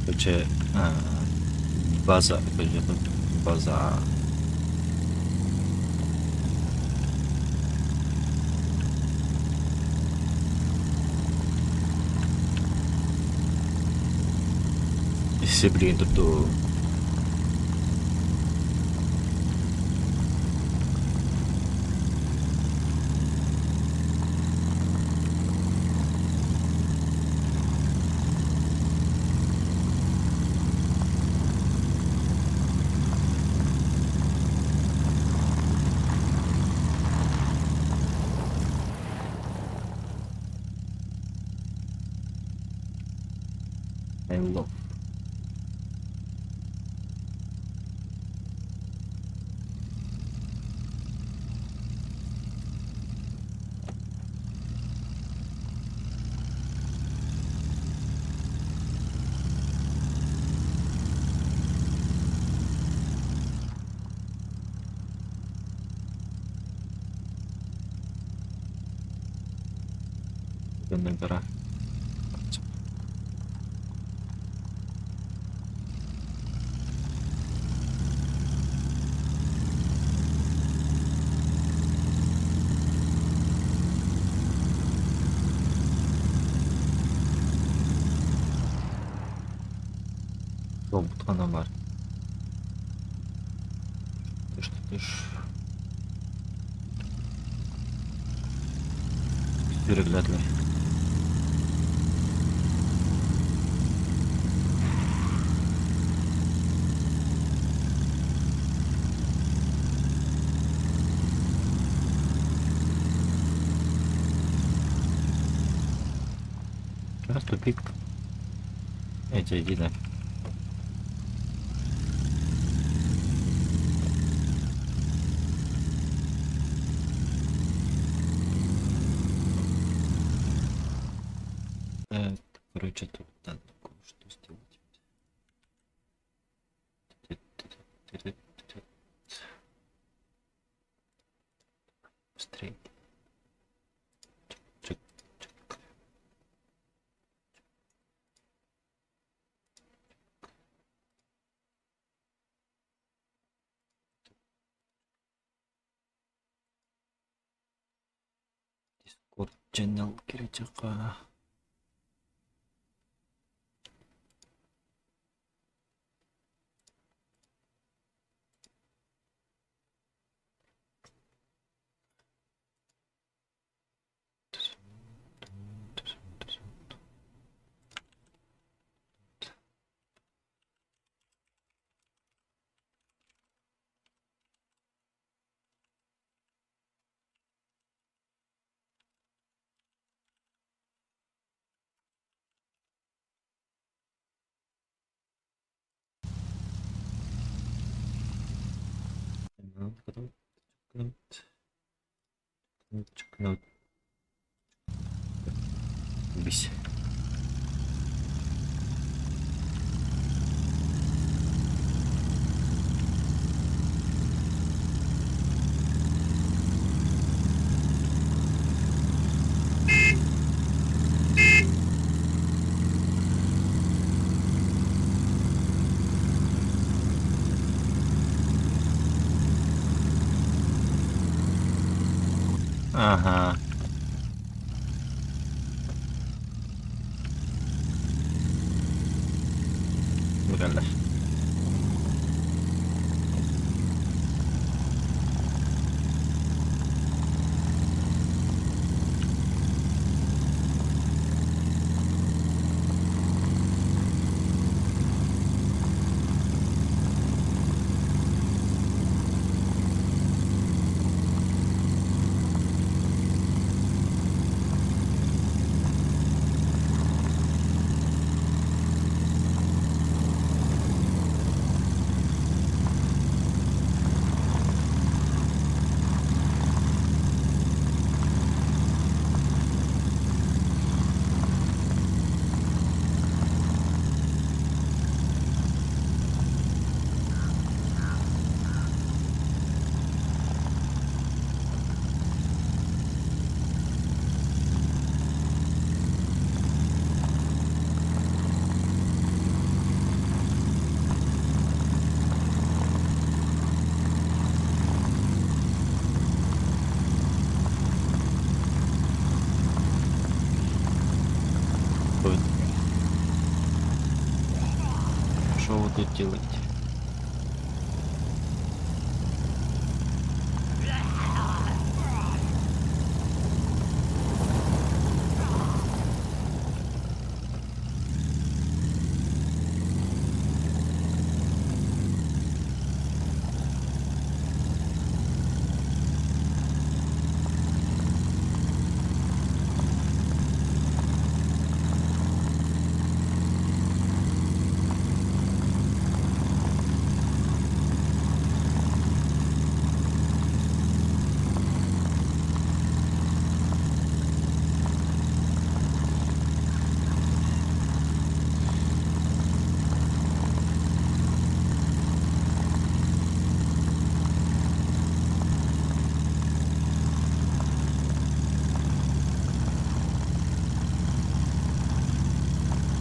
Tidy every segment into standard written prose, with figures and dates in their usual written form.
Короче, база, база. Сибилигин турду. I love. Гора. Суолбут бар. Түш, түш. Сүүрүллэтилэр. Тупик. Эти, иди нафиг. Так, короче, тут надо кое-что сделать. Быстрее. Чик, чик, чик. Channel кириэчэххэ Bis. Ага. Бу кэллэ. Что вы тут делаете?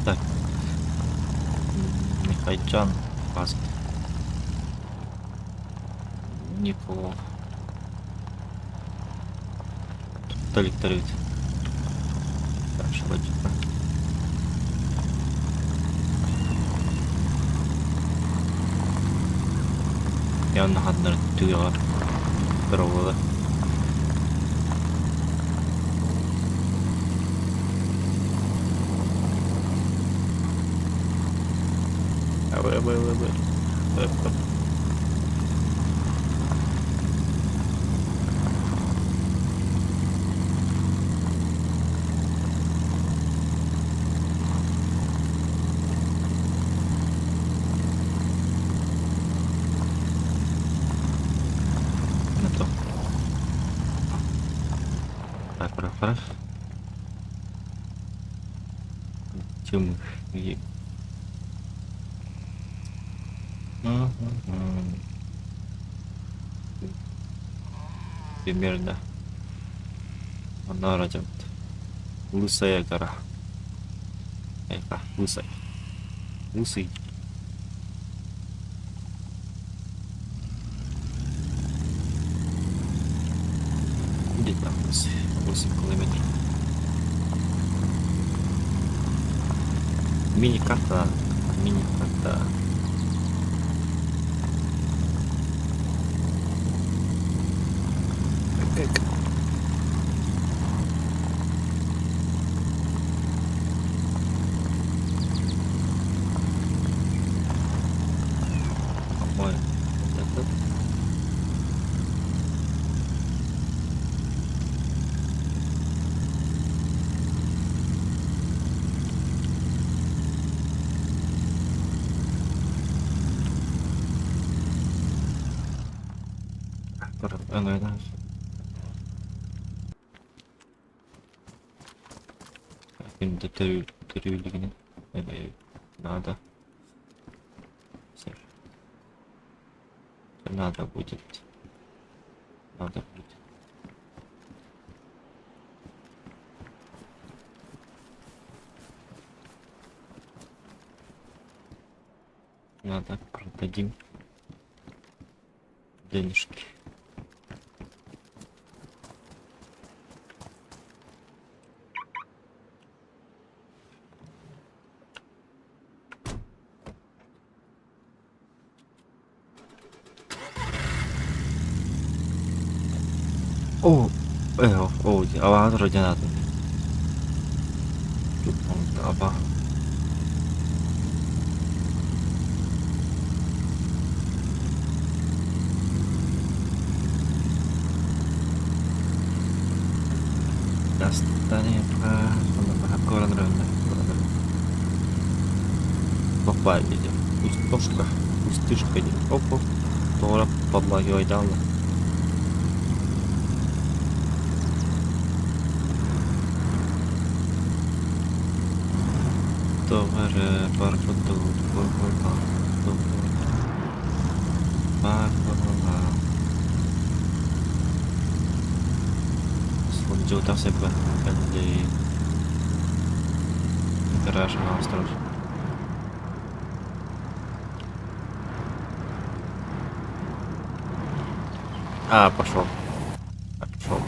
Так. Михайчан Фаст. Неплохо. Тут электрит. Так, что Янна ханнар түгэҕэр быраҕыллар. Не то. Так, раф, Чем где? Примерно. Она радиот. Лысая гора. Это лысая. Лысый. Где там лысый? 8 километров. Мини-карта, мини-карта. Ой, вот этот. Öňeden. Şimdi төрүүлүгүнэн надо. Надо будет. Надо будет. Надо продадим денежки. Оо, оо, абаҕа родинатын аба Пустошка, пустышка диэн. Оп-оп, тоҕо подлагивайдаалла. Тоҕо эрэ барбыт баар быһыылаах. Сылдьыбатах сирбэр кэллим. Гараж маастар. А, пошел. Пошел.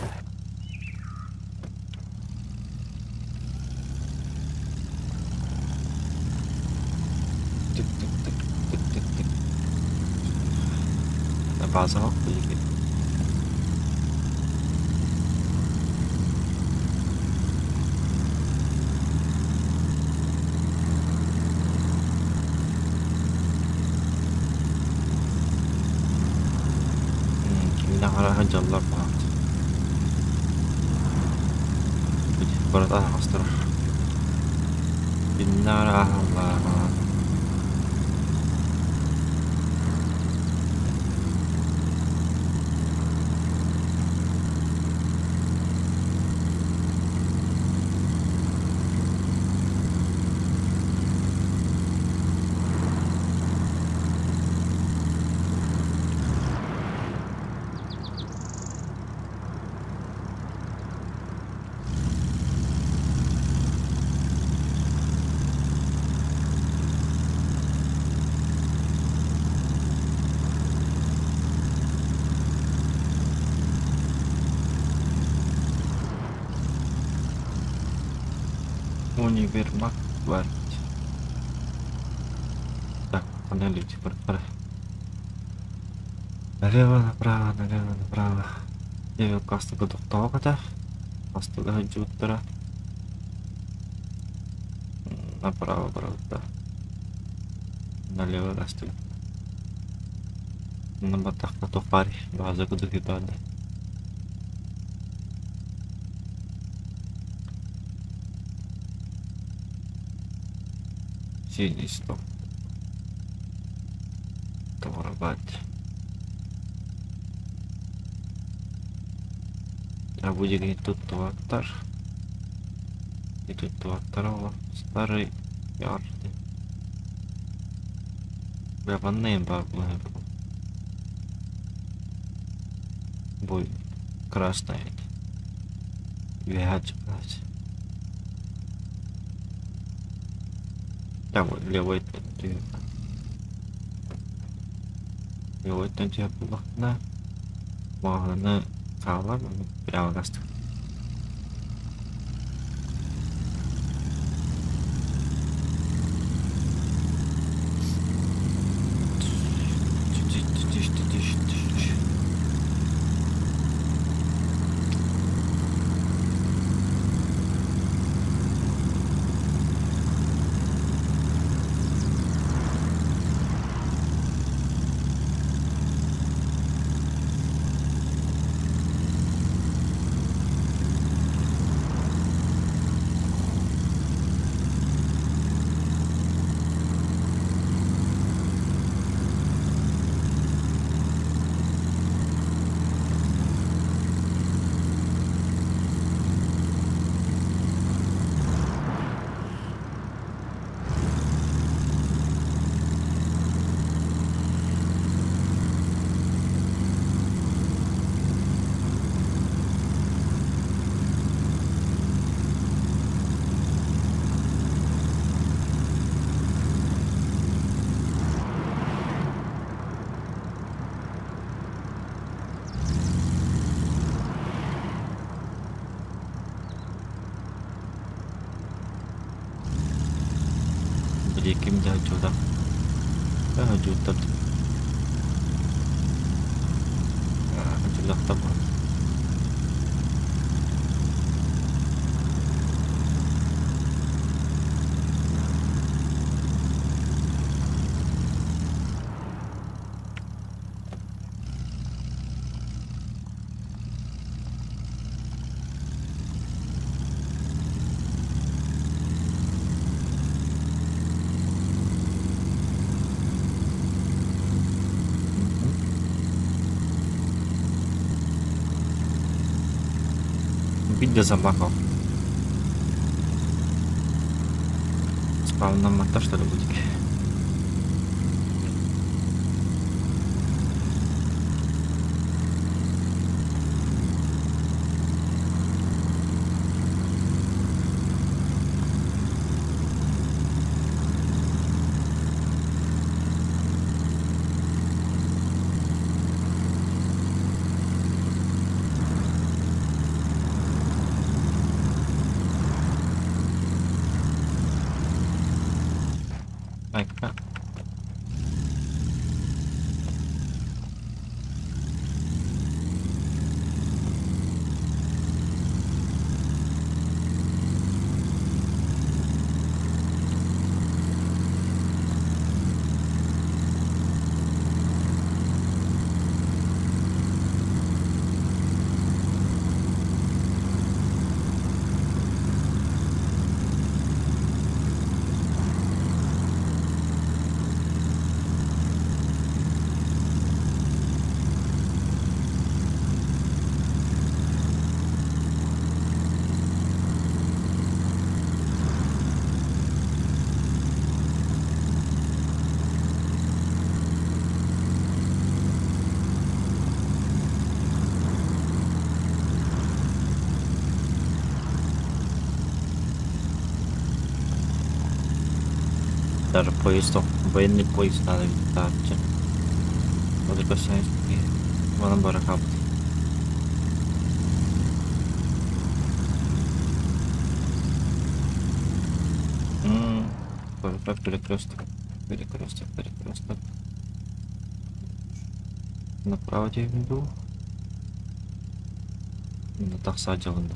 Тык-тык-тык, тык-тык-тык. Базаҕа билигин. Кимнээх арааһа дьаллар баҕар. Барыта аһаҕас турар. Кимнээх арааһаллар. Универмаг баар. Так, аналитик бар. Налево, направо, налево, направо. Дьэ, кастыга тохтообото. Кастыга сылдьыбыттара. Направо барбыттар. Налево кастыга. Онно баттахха туох баарый? Бааза кудук баар да. Синий стоп. Тоҕоробаат. А будет туттубаттар. И туттубаттар ол старый ярды. Бля, баар буолан Бой красная. Үөһээ чыпчааччы. Так вот, левой Левой түһэр буоллахпына, маҕаһыыны хаалар, прямо гастык. Били ким да сылдьыбатах. Сылдьыбыттар. Сылдьыбатахтар буолар. Биир да замахал. Спавнамматтар что ли будет? Айка. Даже поезд, военный поезд надо тааччы. Вот Манан бара хаалбыт. Перекресток, перекресток, перекресток. Направо диэбин дуу? Тахса дьалында.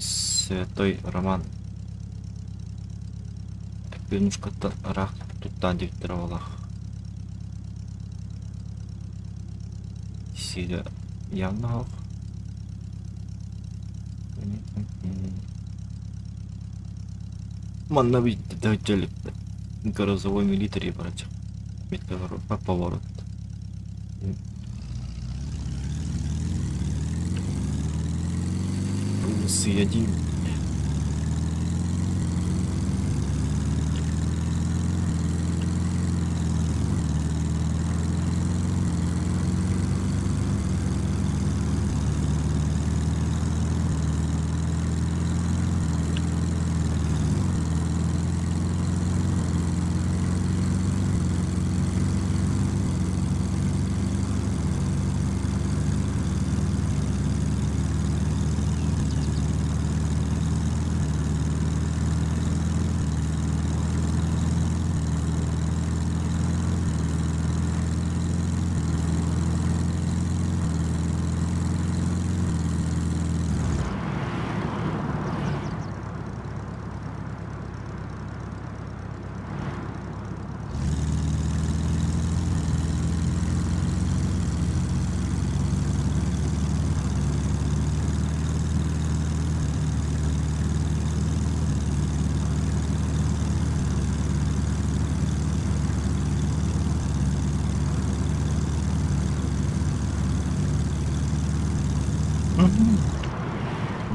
Святой Роман. Күнүшкаттан ыраах туттаан диэбиттэрэ буоллах. Сиирэ явно суох. Манна бүттэ Грозовой милитари барача. Поворот. Плюс один.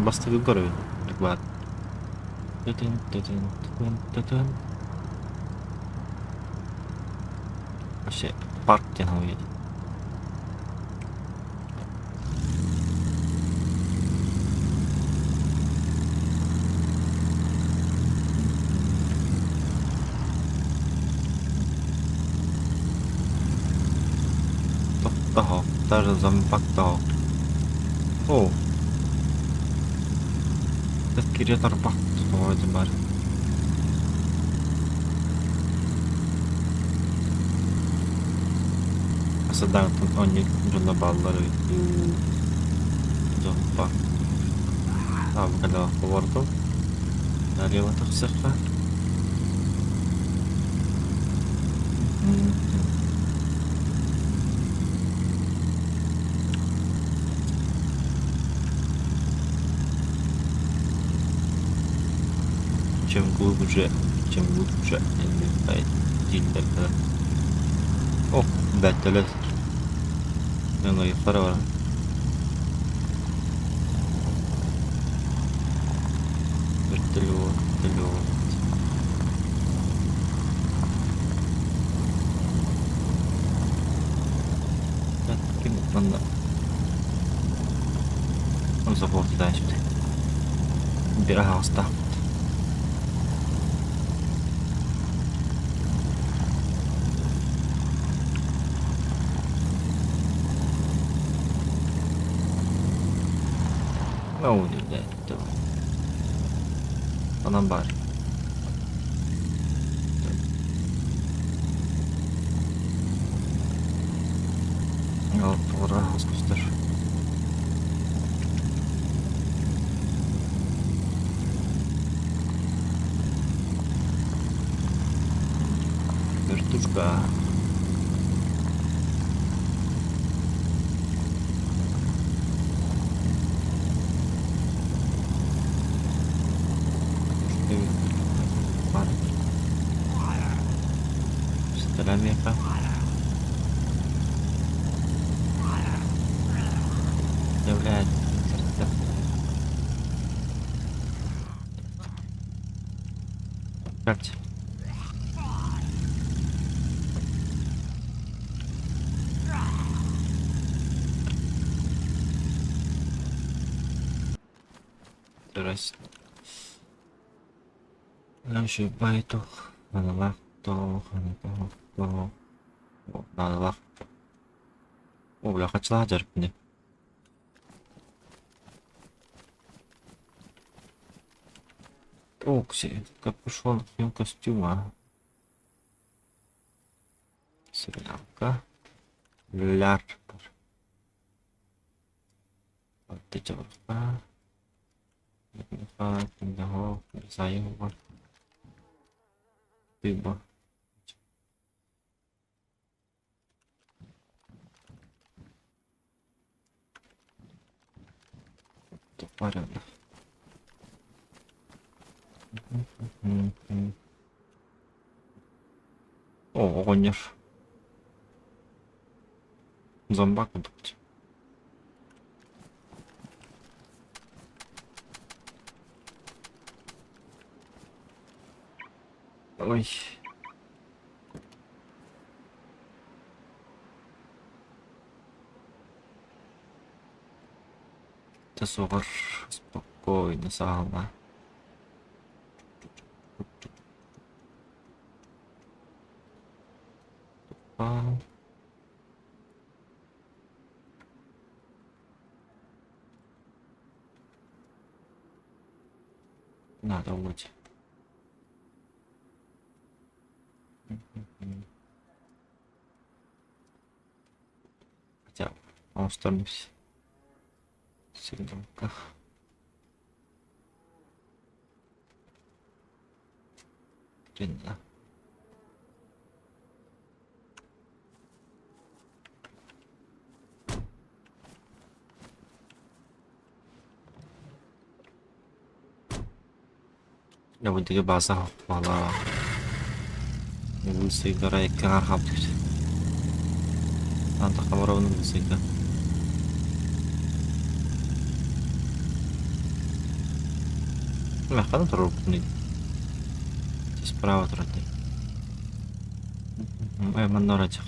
Бастакы көрөбүн баар. Тытын тытын тытын тытын. Вообще парк диэн уйет. Тохтоһо, даже зампактоо. О, кире тарбах. Тоҕо эрэ баар. Садаҥтан оонньуур дьоно бааллар эбит дуу, дьолбо. Аабыкалаах олордум. Налево тахсыахха. Чем глубже, чем глубже дииллэр да. О, бэртэлэр. Өҥөйөхтөрө баран. Вертолет, вертолет. Ким манна забор туда-сюда. Бир аһаҕастаахпыт. Онон баар. Тоҕура аһаҕас көстөр. Вертушка. Миэхэ. Блядь, Блядь. Здрасте. Үчүгэй туох наадалаах туох туох наадалаах Оо, бля, хаччылаах дьарык Окси, капюшон костюма. Сигналка. Лярпер. Оттечевка. Тыба. Порядок. О, оҕонньор. Зомбак курдук. Ой. Дьэ суоҕар спокойно саҕалаа. Надо лучше. Хотя останусь в Хрена. Дьэ бааза буолла. Быысыйдара икки аҥаар хаалбыт. Антахха барабын быысыйда. Механа турбутун справа турар дии. Манна барачах.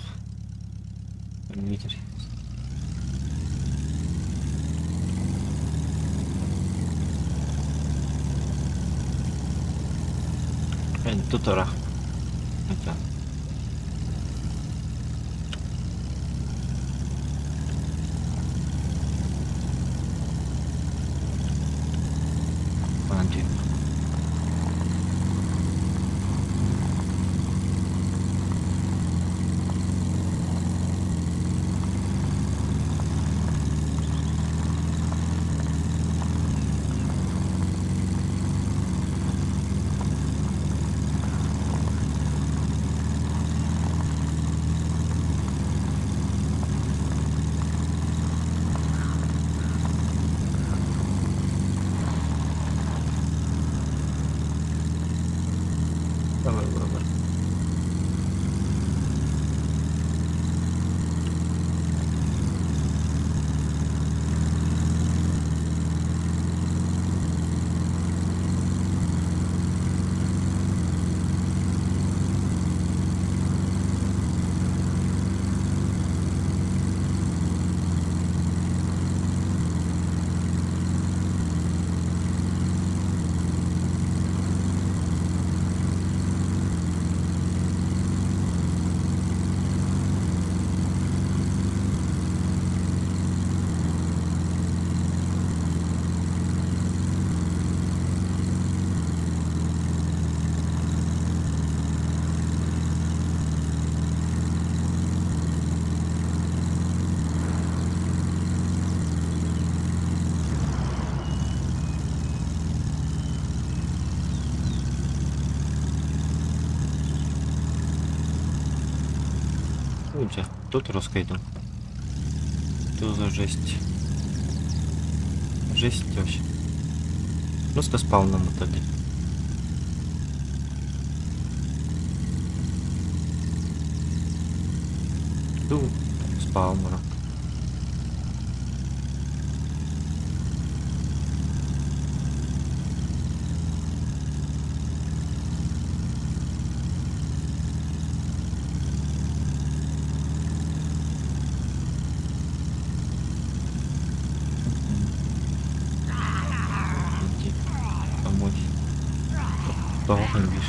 Видишь. Тут ыраах. Давай, давай. Дьэ, тут раскайдым. Что за жесть? Жесть вообще. Просто спавном тоді. Ду спаунера. Иди домой. Тоҕо биир.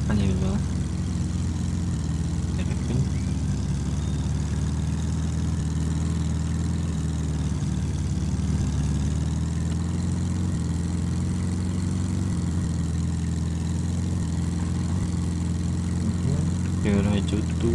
Они видела. Ту.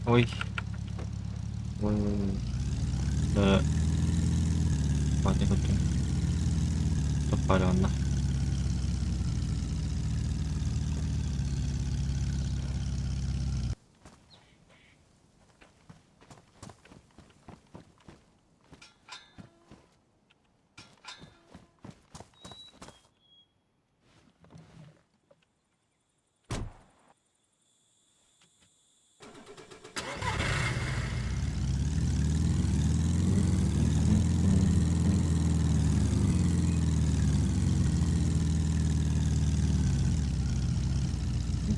Ой. Ой, ой, ой. Да. Ладно, Топарённо.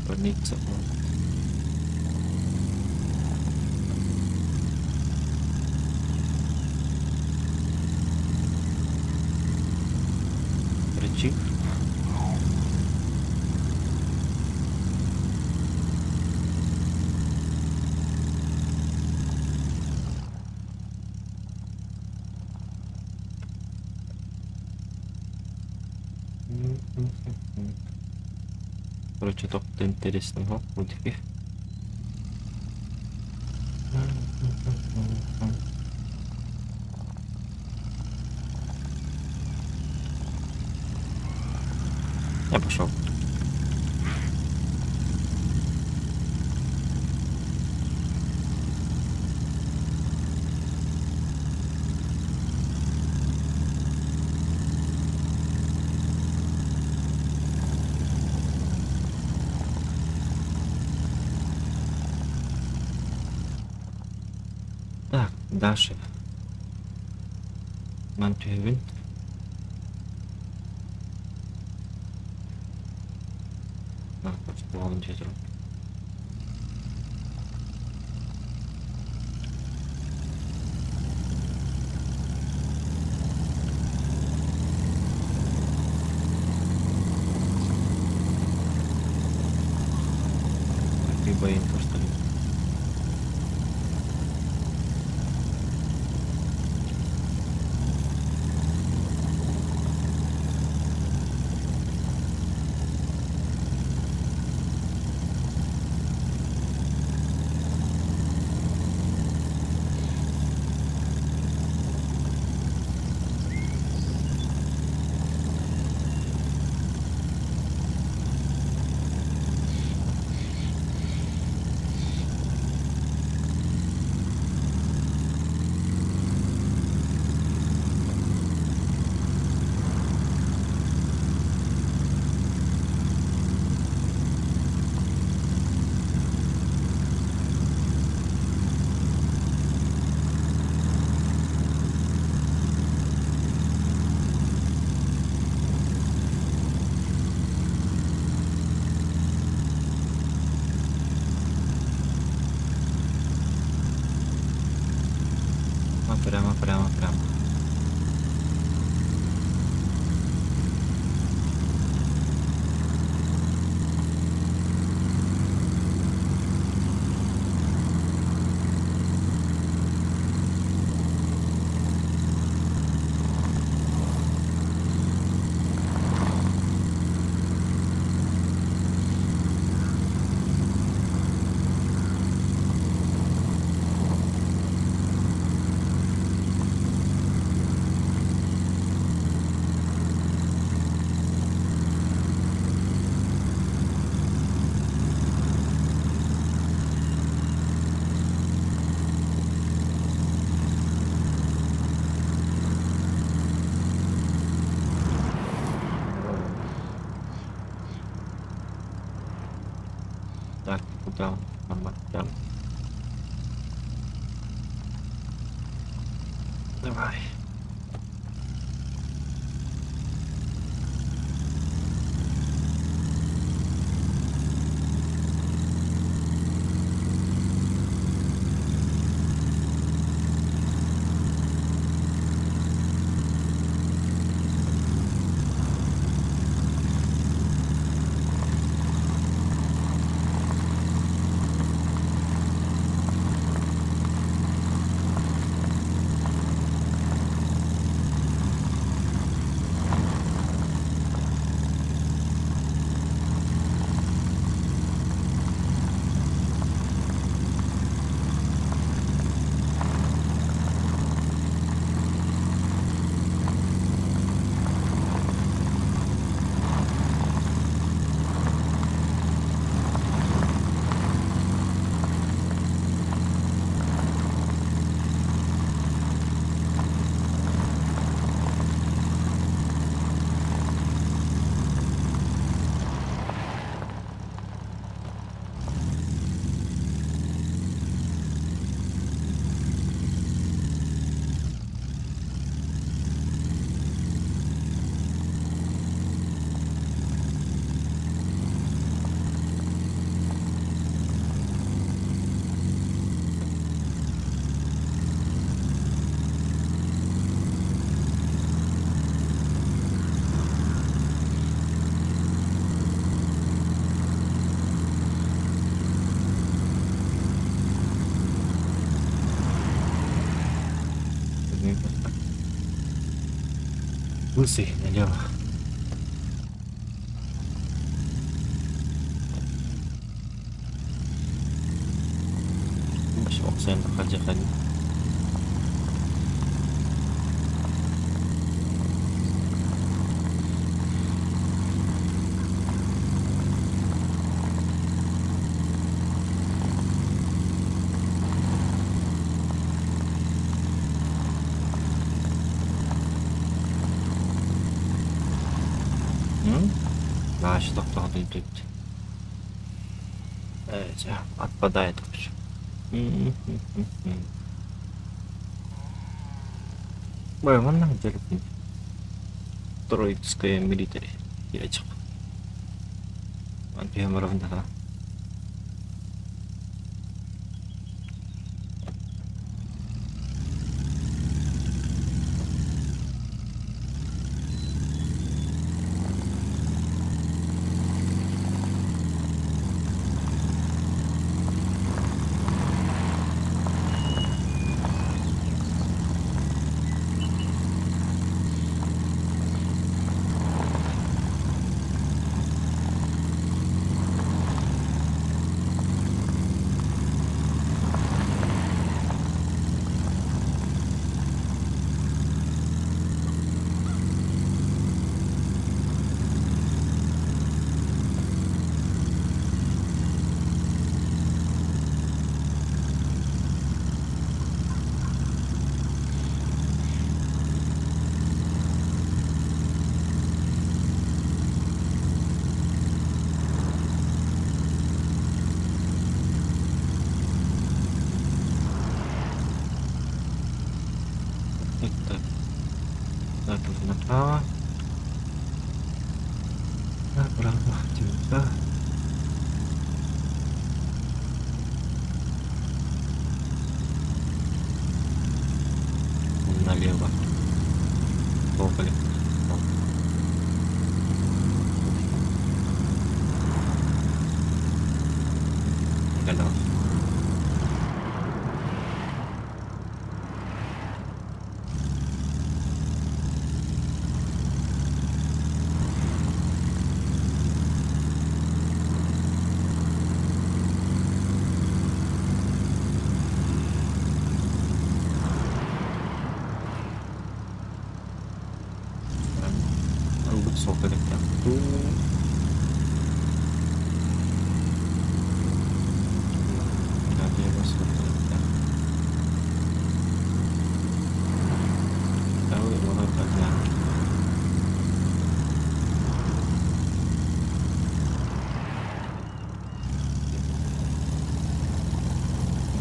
Больница. Рычаг. Короче, топ интересного мультики. Я пошел. Так, дальше. Мантювин. Так, вот, Либо инфо, что ли. прямо, прямо, прямо. Так, куда он? Прямо. Давай. Лысый налево. Ходи, ходи. Да, что тут. Отпадает, короче. Ой, вон нам где Троицкая милитари. Яичко. Антиамаровна. Так, так. Так, направо. Направо. Тихо. Налево. Тополев. Галев. Ылбыт суолга кэлбитэ дуу. Налево суолга кэлбитэ.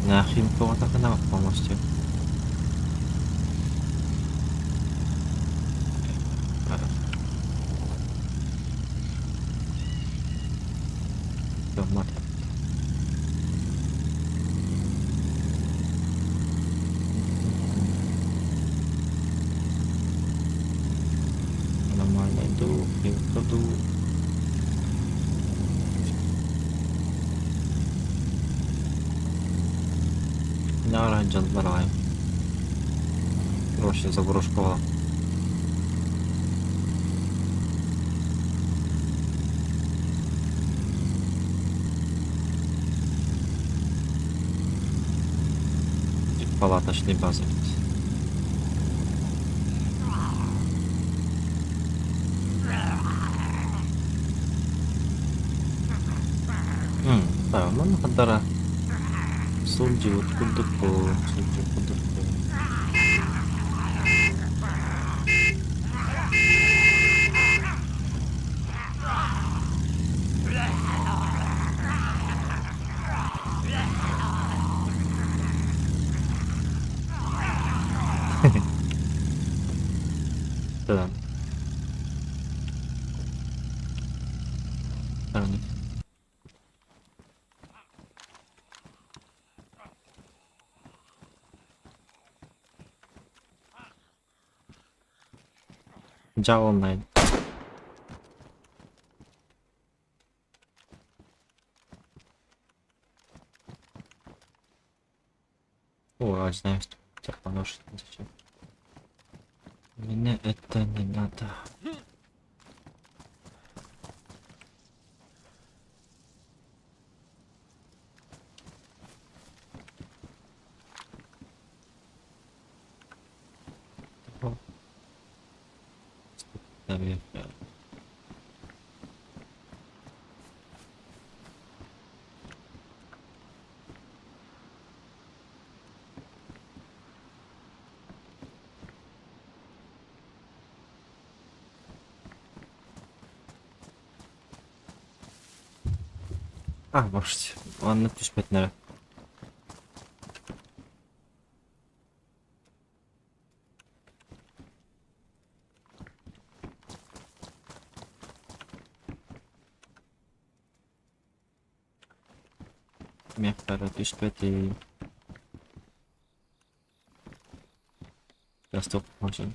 Нахимка полностью. Нормально иду, иду. Наара дьон бараайым. Короче, заброшкаҕа. Палаточный база эбит. Манна хардара сылдьыбыт курдукпун, сылдьыбыт курдукпун. Да. Java Online. О, а знаю, что понож зачем. Мне это не надо. Наверное. А, может, манна түспэтинэрэ. Миэхэ түспэтий. Ростов может.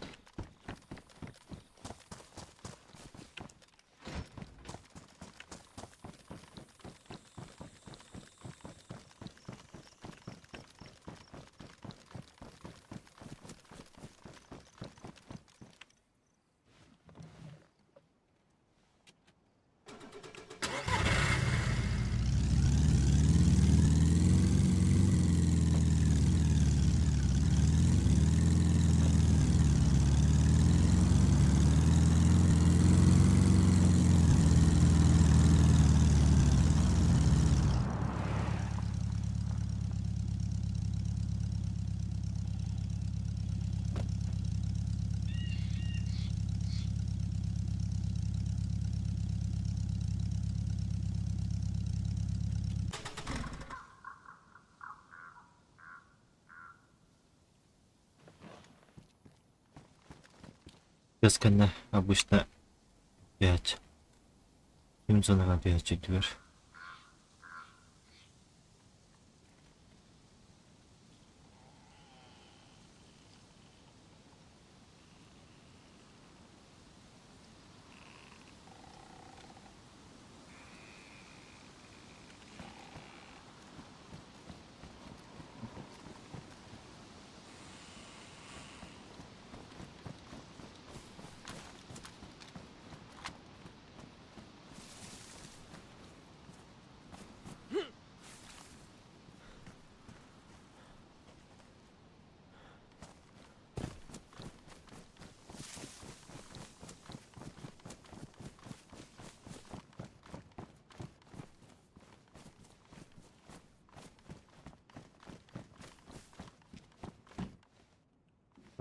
Кэннэ обычно пять. Ким зонаҕа пять үрдүгэр.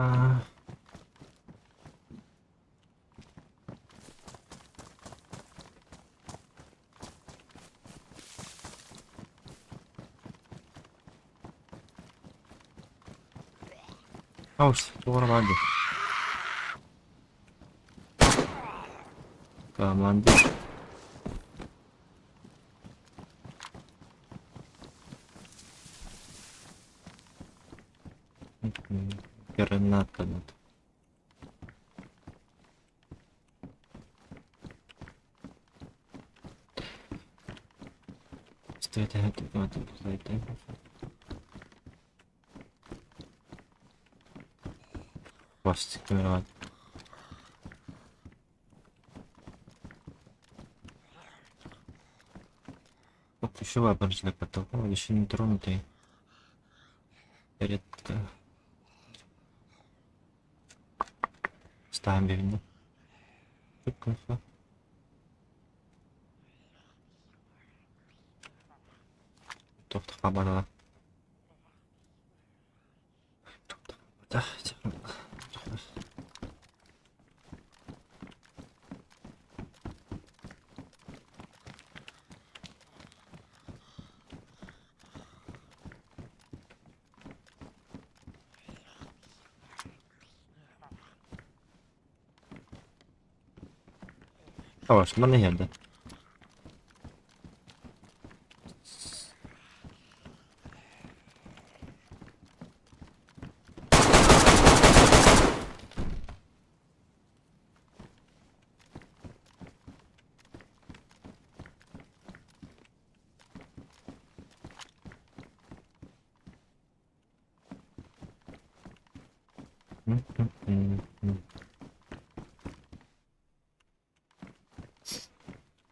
Аа Хаус, туох эрэ баар дии. Командир. Граната надо. Ключевая бронзовая потолком, еще не тронутый. Редко. Ставим видно. Туох Хорош, мене генде.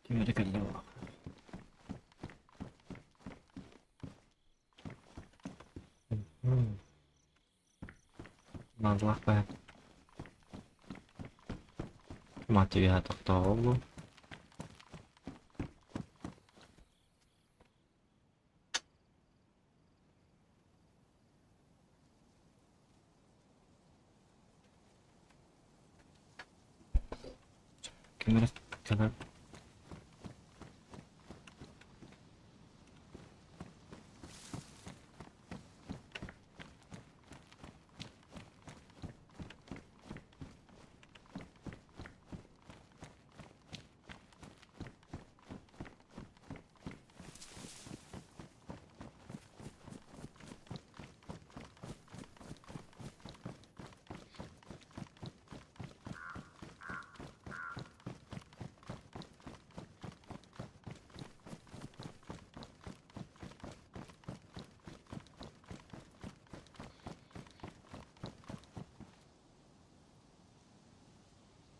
Ким эрэ кэллэ Наадалаах баһа. Матыыһа тохтообу. Ким эрэ кэлэр.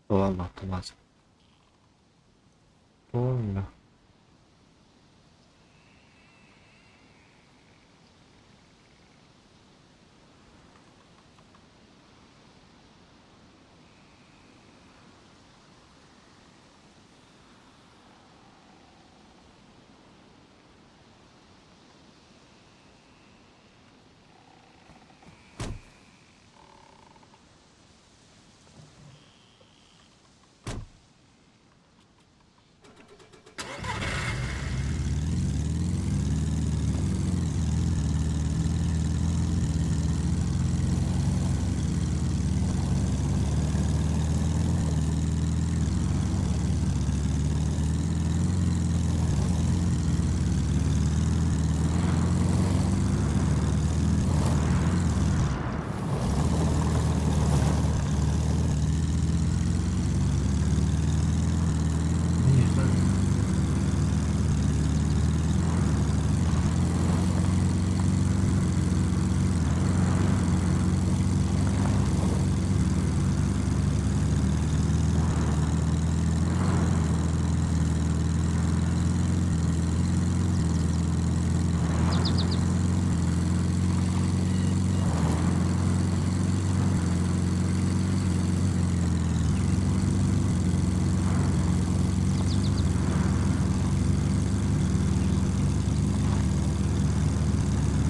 Tuolla 맞아. Tuolla.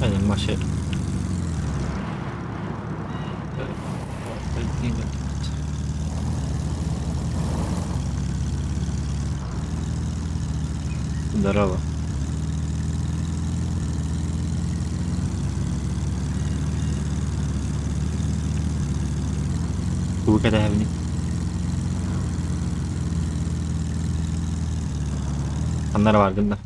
Aynen maşa. Здорово. Тугу кэтэһэбиний? Ханна эрэ бааргын да?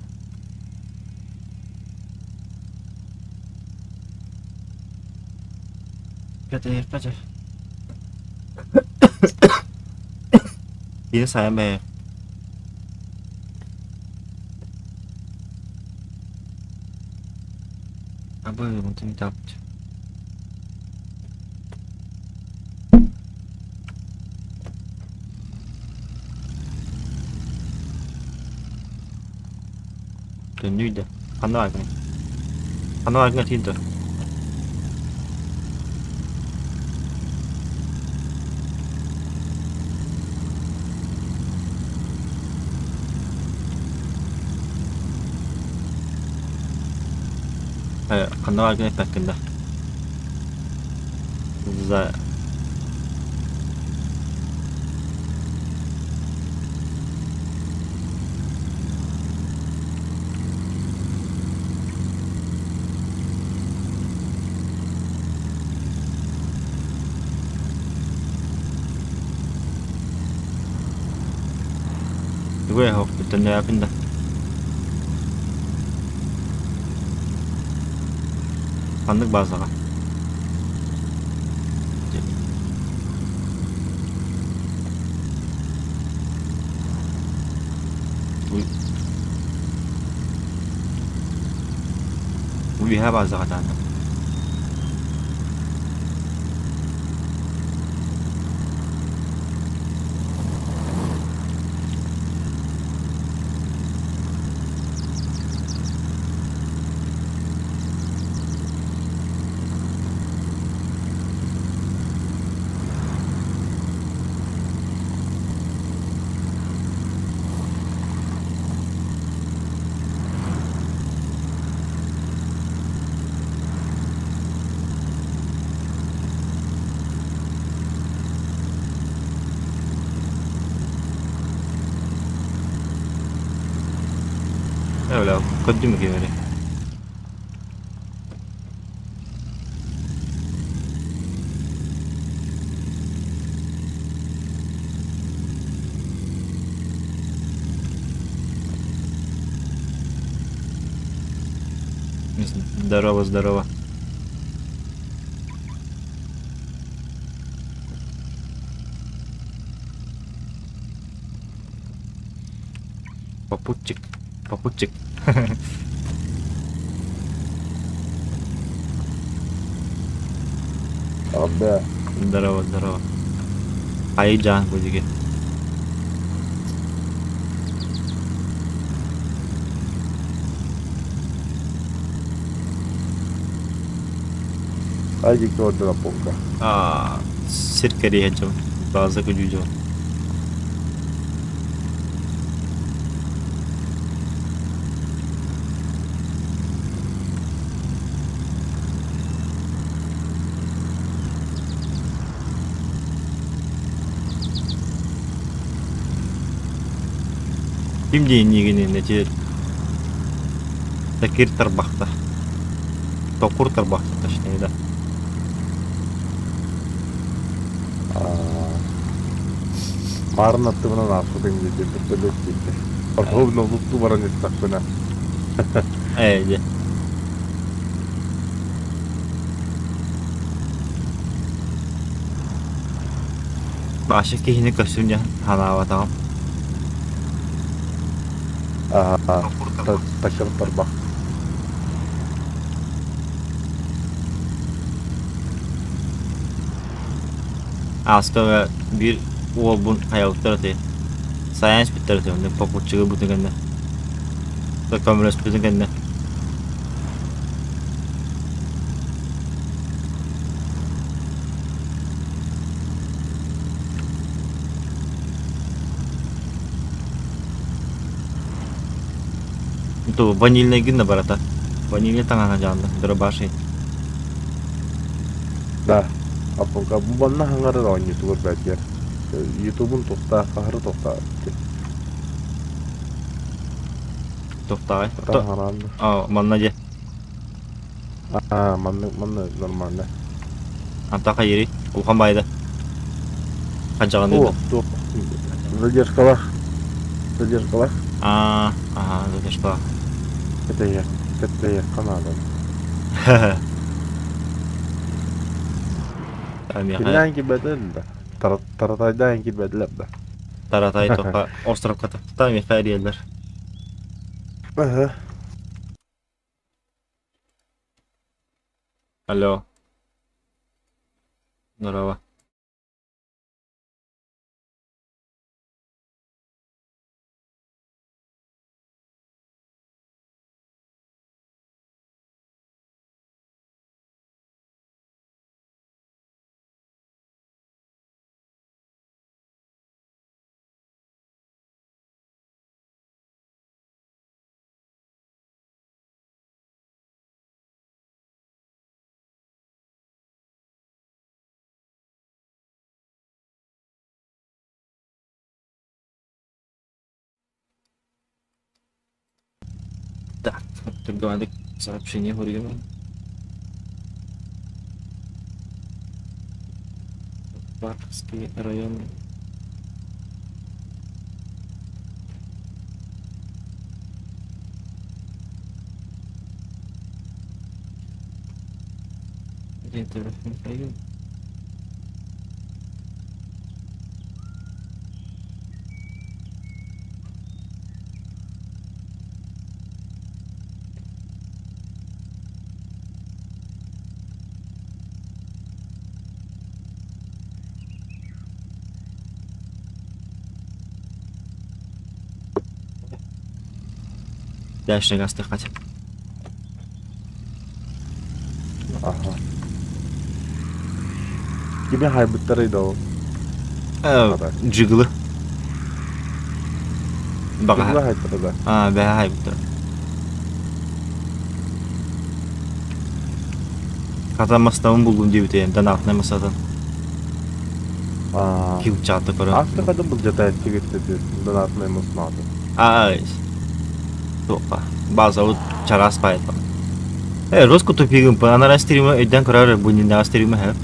Кэтэһиэххэ чэ. Киһи сайан бэйэ. Абы, мутун тапчы. Төннүй да. Ханна бааргыный? Ханна бааргын этиин дуо? Ханна бааргын эппэккин да? За Тугу эһэ төннөөпүн да. Ханнык базаҕа? Үөһээ базаҕа даҕаны. Öyle көрдүм киһи Здорово, здорово. Попутчик, попутчик. Арда. Здорово, здорово. Айжан бу диги. Айди ордера полка. А, сир кэрийэ дьон, база күлүү дьон. Ким диэниигин эти такир тарбахта. Токур тарбахта точнее, да. Маарын аттыбынан ааспытыҥ диэки вертолет диэки. Ровно лукту баран истэхпинэ. Ээ, дьэ. Баша киһини көрсүм дьэ ханаабатаҕым. Аа, такыр тарбах. Ааска биир уолбун хайалыктар этэ. Сайан испиттэр этэ, онно попутчигы бутун кэннэ. Көмөлөспүтүн кэннэ. Ту ванильный гына барата. Ванильный таҥаһа дьаанна, дробаши. Да. Аппака бу манна хаҥарар оонньуутугар бэргэр. Ютубун тохтаа, хаһары тохтаа. Тохтаҕай. Хатан хараанна. А, манна дьэ. Аа, манна манна нормально. Антаха ери. Улахан баайда. Хадьаҕан Туох, туох. Задержкалах. Задержкалах. Аа, аха, задержкалах. Кэтэйэх, кэтэйэххэ наада. Кимнээн киирбэтилэр да? Таратайдаан киирбэтилэр да? Таратай тоха островка тахта миэхэ эрийэллэр. Аһа. Алло. Здорово. Так, түргэнник сообщение суруйуом. Парковский район. Где-то Михаил. Дальше астыхать. Аха. Кими хайбыттарый да ол? Джиглы. Джиглы хайттара да? Аа, бэһэ хайбыттара. Хата мастабын буллум диэбитэ донатнай масатын. Аа. Килчааты көрөн. Астыкатын былдьата тигиттети донатнай муснааты. Аа, туохха. Базабыт чараас баайта. Э, Роско тупигын анара стрима өйдөн көрөр бу ниннэҕэ стрима хэп.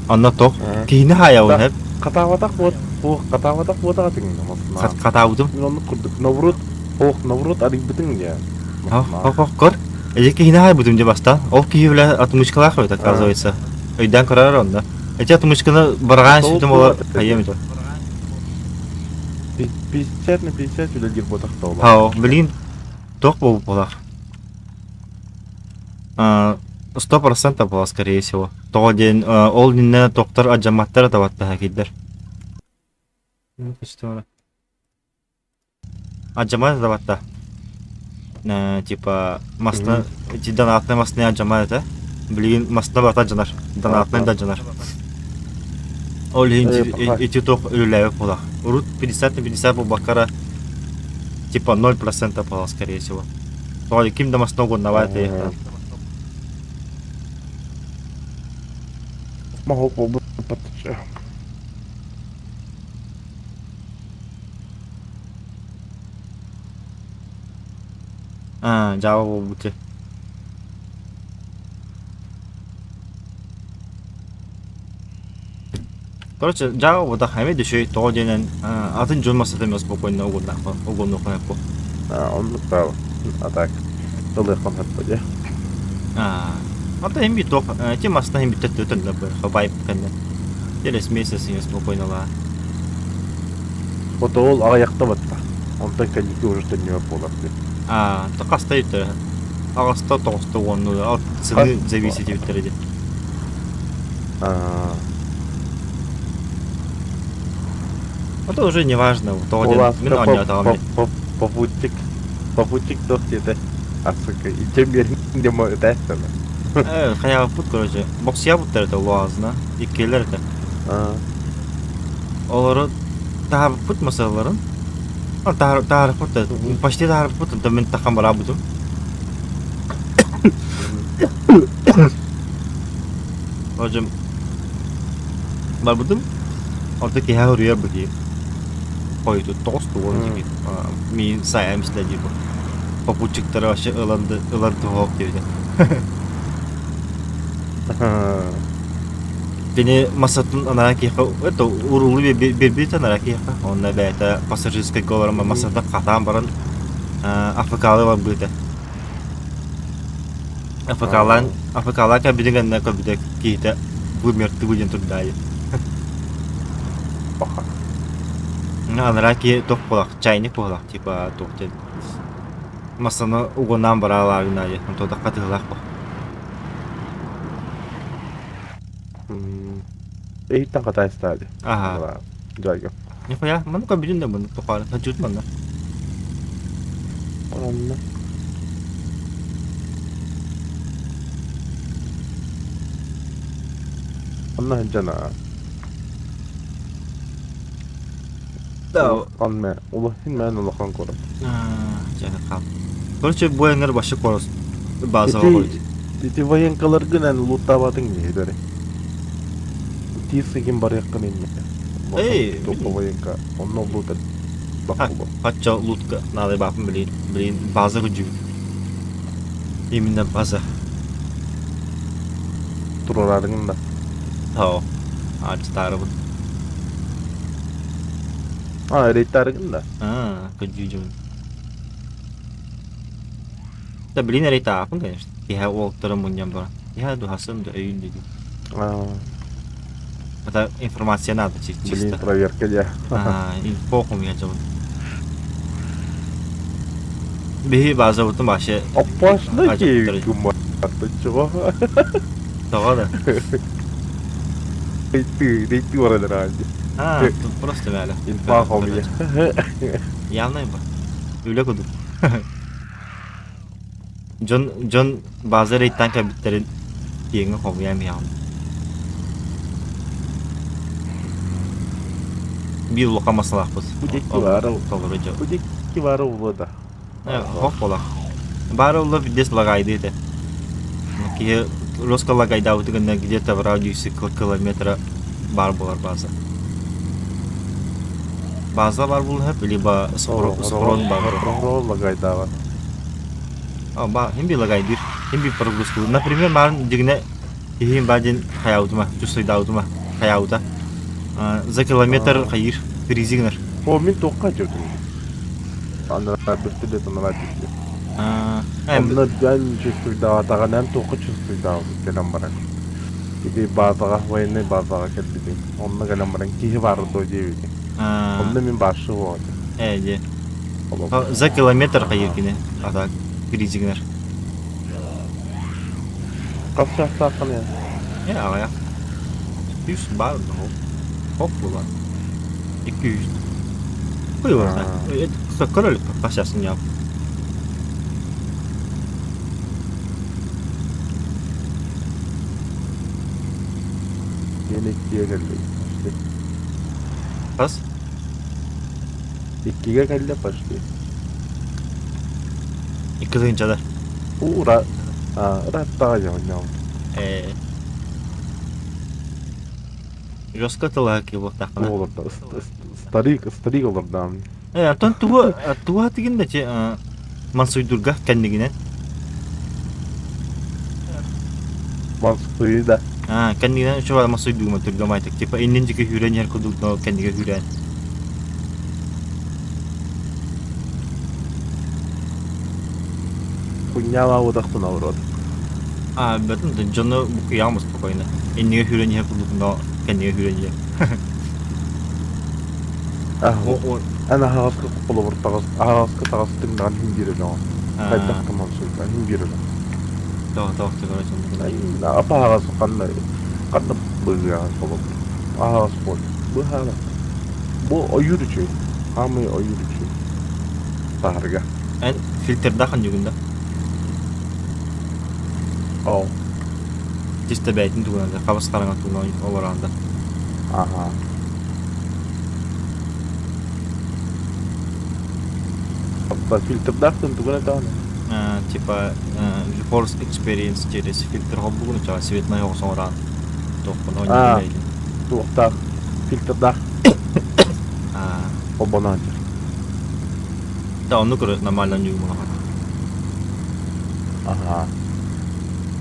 Онно тох киһини хаайабын хэп. Хатаабатах буот, хатаабатах буотаҕа тиҥнэ масна. Хатаабытым. Мин оннук курдук Новрут, ох, Новрут арыйбытыҥ диэ. Хох, көр. Эдьи киһини хаайбытым дьэ бастаан. Ол киһи бile отмычкалаах эбит, оказывается. Өйдөөн көрөр онно. Эти отмычканы барҕаан сүтүм ола хайыам ito. 50 на 50 үлэлиир буотах да Хау, блин, туох буолбут 100% была, скорее всего. Тоҕо диэн ол иннинэ тохтор адьамматтара табаттаһа киирдэр. Адьамат табатта. Типа масна ити донатнай масны адьамат этэ. Билигин масна барыта адьанар. Донатнай да адьанар. Ол иһин ити туох үлэлээбэт буолар. Урут 50 на 50 буолбакка типа 0% была, скорее всего. Тоҕо ким да масна угуннабат этэ. Моһуок буолбут Аа, дьаабы буолбут Короче, дьаабы буолбатах эмиэ да үчүгэй тоҕо диэнэн атын дьон массата эмиэ спокойно угуннаахпын угуннуохха сөп Аа, оннук даа. А так, ылыаххын сөп дии. Аа, ата иһин биир туох ити масна иһин бүттэ төннөр вайп кэннэ. Через месяц ее спокойно лаа. Вот ол аҕыйахта батта. Онтон кэнники уже төннүбэт буолар дии. Аа, то хаста үттэ. Аҕыста тоҕуста уонну ал цены зависит үттэрэ дии. Аа. Это уже не важно. Тоҕо диэн мин оонньоотоҕум. Попутчик, попутчик туох диэтэ? Арсыка, ичем биэриҥ диэн ытаастана. Э, хайаабыппыт, короче. Боксуйабыттар этэ луазына. Иккиэлэр этэ. Олору таһаарбыппыт масаларын. Таһаарбыппыт да, почти таһаарбыппыт, онтон мин таххан бараабытым. Короче, Барбытым, орто киһи хоруйар быһыы. Хойуту 9 диэки миин сайаам истэ дии бу. Попутчиктары вообще ылан ылан туһуох диэбитэ. Кини массатын анараа киһиэхэ это уруулу биэрбит анараа киһиэхэ. Онно бэйэтэ пассажирскайга олорон массата хатаан баран АФК-лыы барбыта. АФК-лаан АФК-лаан кэлбитин кэннэ көрбүтэ киһитэ бу мертвый диэн турдаайы. Анараа киһи туох буолах, чайник буолах, типа туох диэн массаны угунаан бараалааргын аайы, онто да хатыһылаах бу. Эһиттэн хатаайыстаа дии. Аха. Дьайга. Нихуя, маны көрбүтүн да маны тухары хачут манна. Онно. Онно сылдьан Да. Улахан мэ, улахан мэн улахан куорат. Дьэ хал. Короче, бу эҥэр вообще куорат базаҕа Ити ити военкаларгын эн луттаабатыҥ дии дары. Тиисигин барыаххын иннэ. Эй, Тупо военка, онно лут баккуба. Хачча лутка надо баапын блин, блин, база күдьүбүт. Именно база. Турарарыҥ да. Тоо. Ачтаарыбын. А, рейттарыгын да. А, күдьүдьүн. Да блин, рейттаапын, конечно. Киһэ уолтары мунньан баран. Киһэ дуһасын да өйүн дедим. Это информация надо чисто. Блин, проверка дьэ. Инфо хомуйа дьабын. Биһи базабытын вообще Опасно киэбиккин чего? Тоҕо да? Рейты, рейты баралар А, тут просто валя. Инфа хомуйа. Явно ба. Үлэ кудук. Дьон дьон база рейттан кэлбиттэрин киэҥҥэ хомуйан иһэҕин. Биир улахан масалаахпыт. Бу диэки баара Толору дьон. Бу диэки баара улуо да. Хоп буолар. Баара улла биирдэс лагайды этэ. Киһи Роско лагайдаабыты гына где-то в радиусе километра баар буолар база. База бар буолуһап, либо схрон бар. Лагайдаабат. Ба, хим би лагайдыр, хим би прогрузку. Например, марын дигне киһим бадин хаyaутума, чувствуйдаутума, хаяута. За километр хайыр, фризигнер. О, мин тоққа жүрдім. Анара бүртүлет анара жүрдү. Онно дьон чувствуйдаабатаҕын эн туохха чувствуйдаабыт кэлэн баран. Ити базаҕа, военнай базаҕа кэлбитиҥ. Онно кэлэн баран киһи баар дуо диэбитиҥ. Онно мин бааршы буолбатым. Ээ, дьэ. За километр хайыр кини, а так, фризигнер. Хас чаастааххын эн? Ээ, аҕыйах. Үс баар хоп буолар. 200. Хуй его Король сейчас не Yine иккигэ кэллэ почти. Хас? Иккигэ кэллэ почти. Икки тыһыынчада. Ура ыраттаҕа дьоҕунньоҕум. Ээ. Жестко тылаһа киһи Олордо старик старик олордоом. Э, оттон тугу тугу тигин да чи мансуйдурга кэннигинэн. Мансуйда. А, кэннигинэн үчүгэй мансуйдугума түргэмайтык. Типа иннин дьики хүрэн иһэр курдук но кэннигэ хүрэн. Хуйняла удахтын наоборот. А, бэтин дьону букуйаамы спокойно. Иннигэ хүрэн иһэр курдук но кэннигэ хүрэн иһэр. Эн аһаҕаска холобур таҕыс аһаҕаска таҕыстыҥ даҕаны иһин биэрэ дьоҕо. Хайдах да мансуйда иһин биэрэ дьоҕо. Тоҕо тоҕо короче Аһаҕас ханна ханна быһыаҕын холобур. Аһаҕас поле. Быһаара. Бу ойуур үчүгэй. Хаамый ойуур үчүгэй. Таһарга. Эн фильтрдаах ханньугун да? Ол. Чисто бэйтин тугунан да, хабыс хараҥа тугунан олорон да. Аха. Фильтрдаах тугун этаҕын? Типа GeForce Experience через фильтр холбугун чаа цветной оҕус оҥорон туохпун оонньуур. Туохтаах, фильтрдаах холбоно сылдьар. Да, оннук нормально ньугумалаҕа. Аһаа.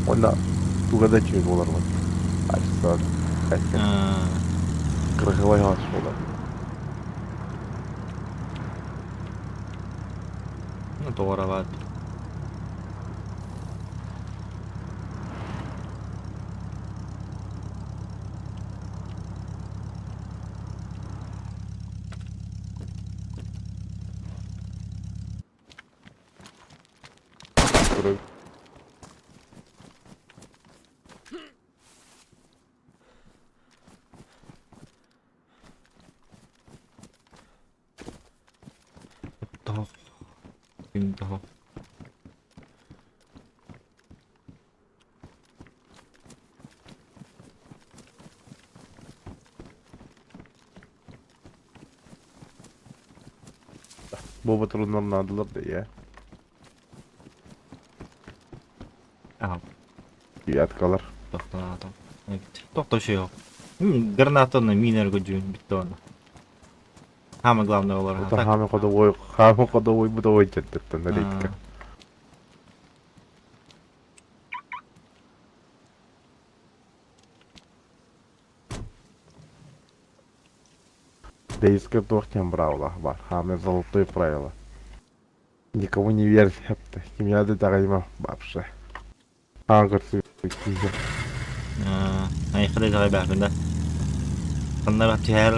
Уонна туга да үчүгэй буолар вот. Качество Красивай хаас буолар. Ну, тоҕороват. Toho. Toho. Бу батырынан наадалар да иә. Ага. Пяткалар. Тохтоотом. Тохто şey Гранатаны минерго дьүүн бүтті оны. Самое главное олар. Это хаме ходовой, хаме ходовой бытовой жететтен рейтка. Дейска туох диэн быраабыла баар, хаамай золотое правило. Никому не верь, кимиэхэ да итэҕэйимэ вообще. Хаан көрсүбүт киһи. Айхада итэҕэйбэхпин да. Ханнара түһэр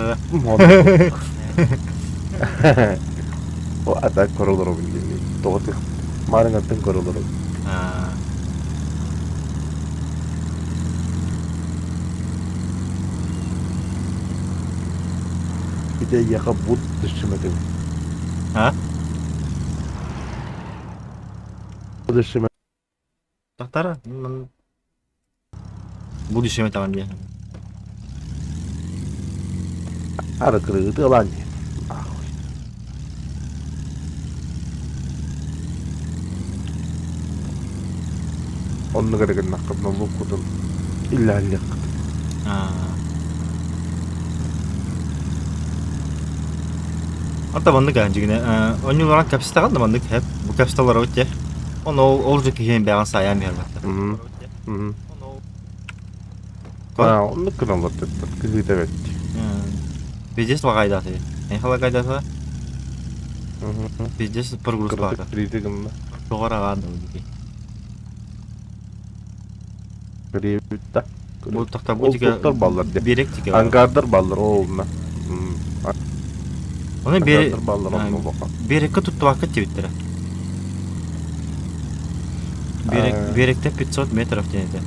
О, а так көрө олоробун диэн. Тоҕо тых маарыҥаттан көрө олоробун. Ити эйиэхэ бут түсчүмэтим. А? Түсчүмэ. Тахтара. Бу түсчүмэ диэн. Ары кырыыты ылан диэн. Оннук эрэ гыннаххытына лук-кутун иллэһэллиэххит. Ата маннык дьигинэ онньуларан кэпсэтэҕин да маннык хэп бу кэпсэтэлэр те он ол ол же киһиэн бэҕэн саайан биһэр батта. Аа, оннук гыналлар тэттэр кыһыыта эбэт. Пиздец лагайдаты. Эн халагайдата? Пиздец прогруз баата. Кырдык гынна. Тоҕор аҕаан дии. Кырыйбыт да. Бу тахта бу Ол тигэ туохтар баллар де. Берек тигэ. Ангардар баллар ол Оны бер Ангардар баллар онно бока. Берекке туттубакка тибиттер. Берег, берегте 500 метров диэн этэ.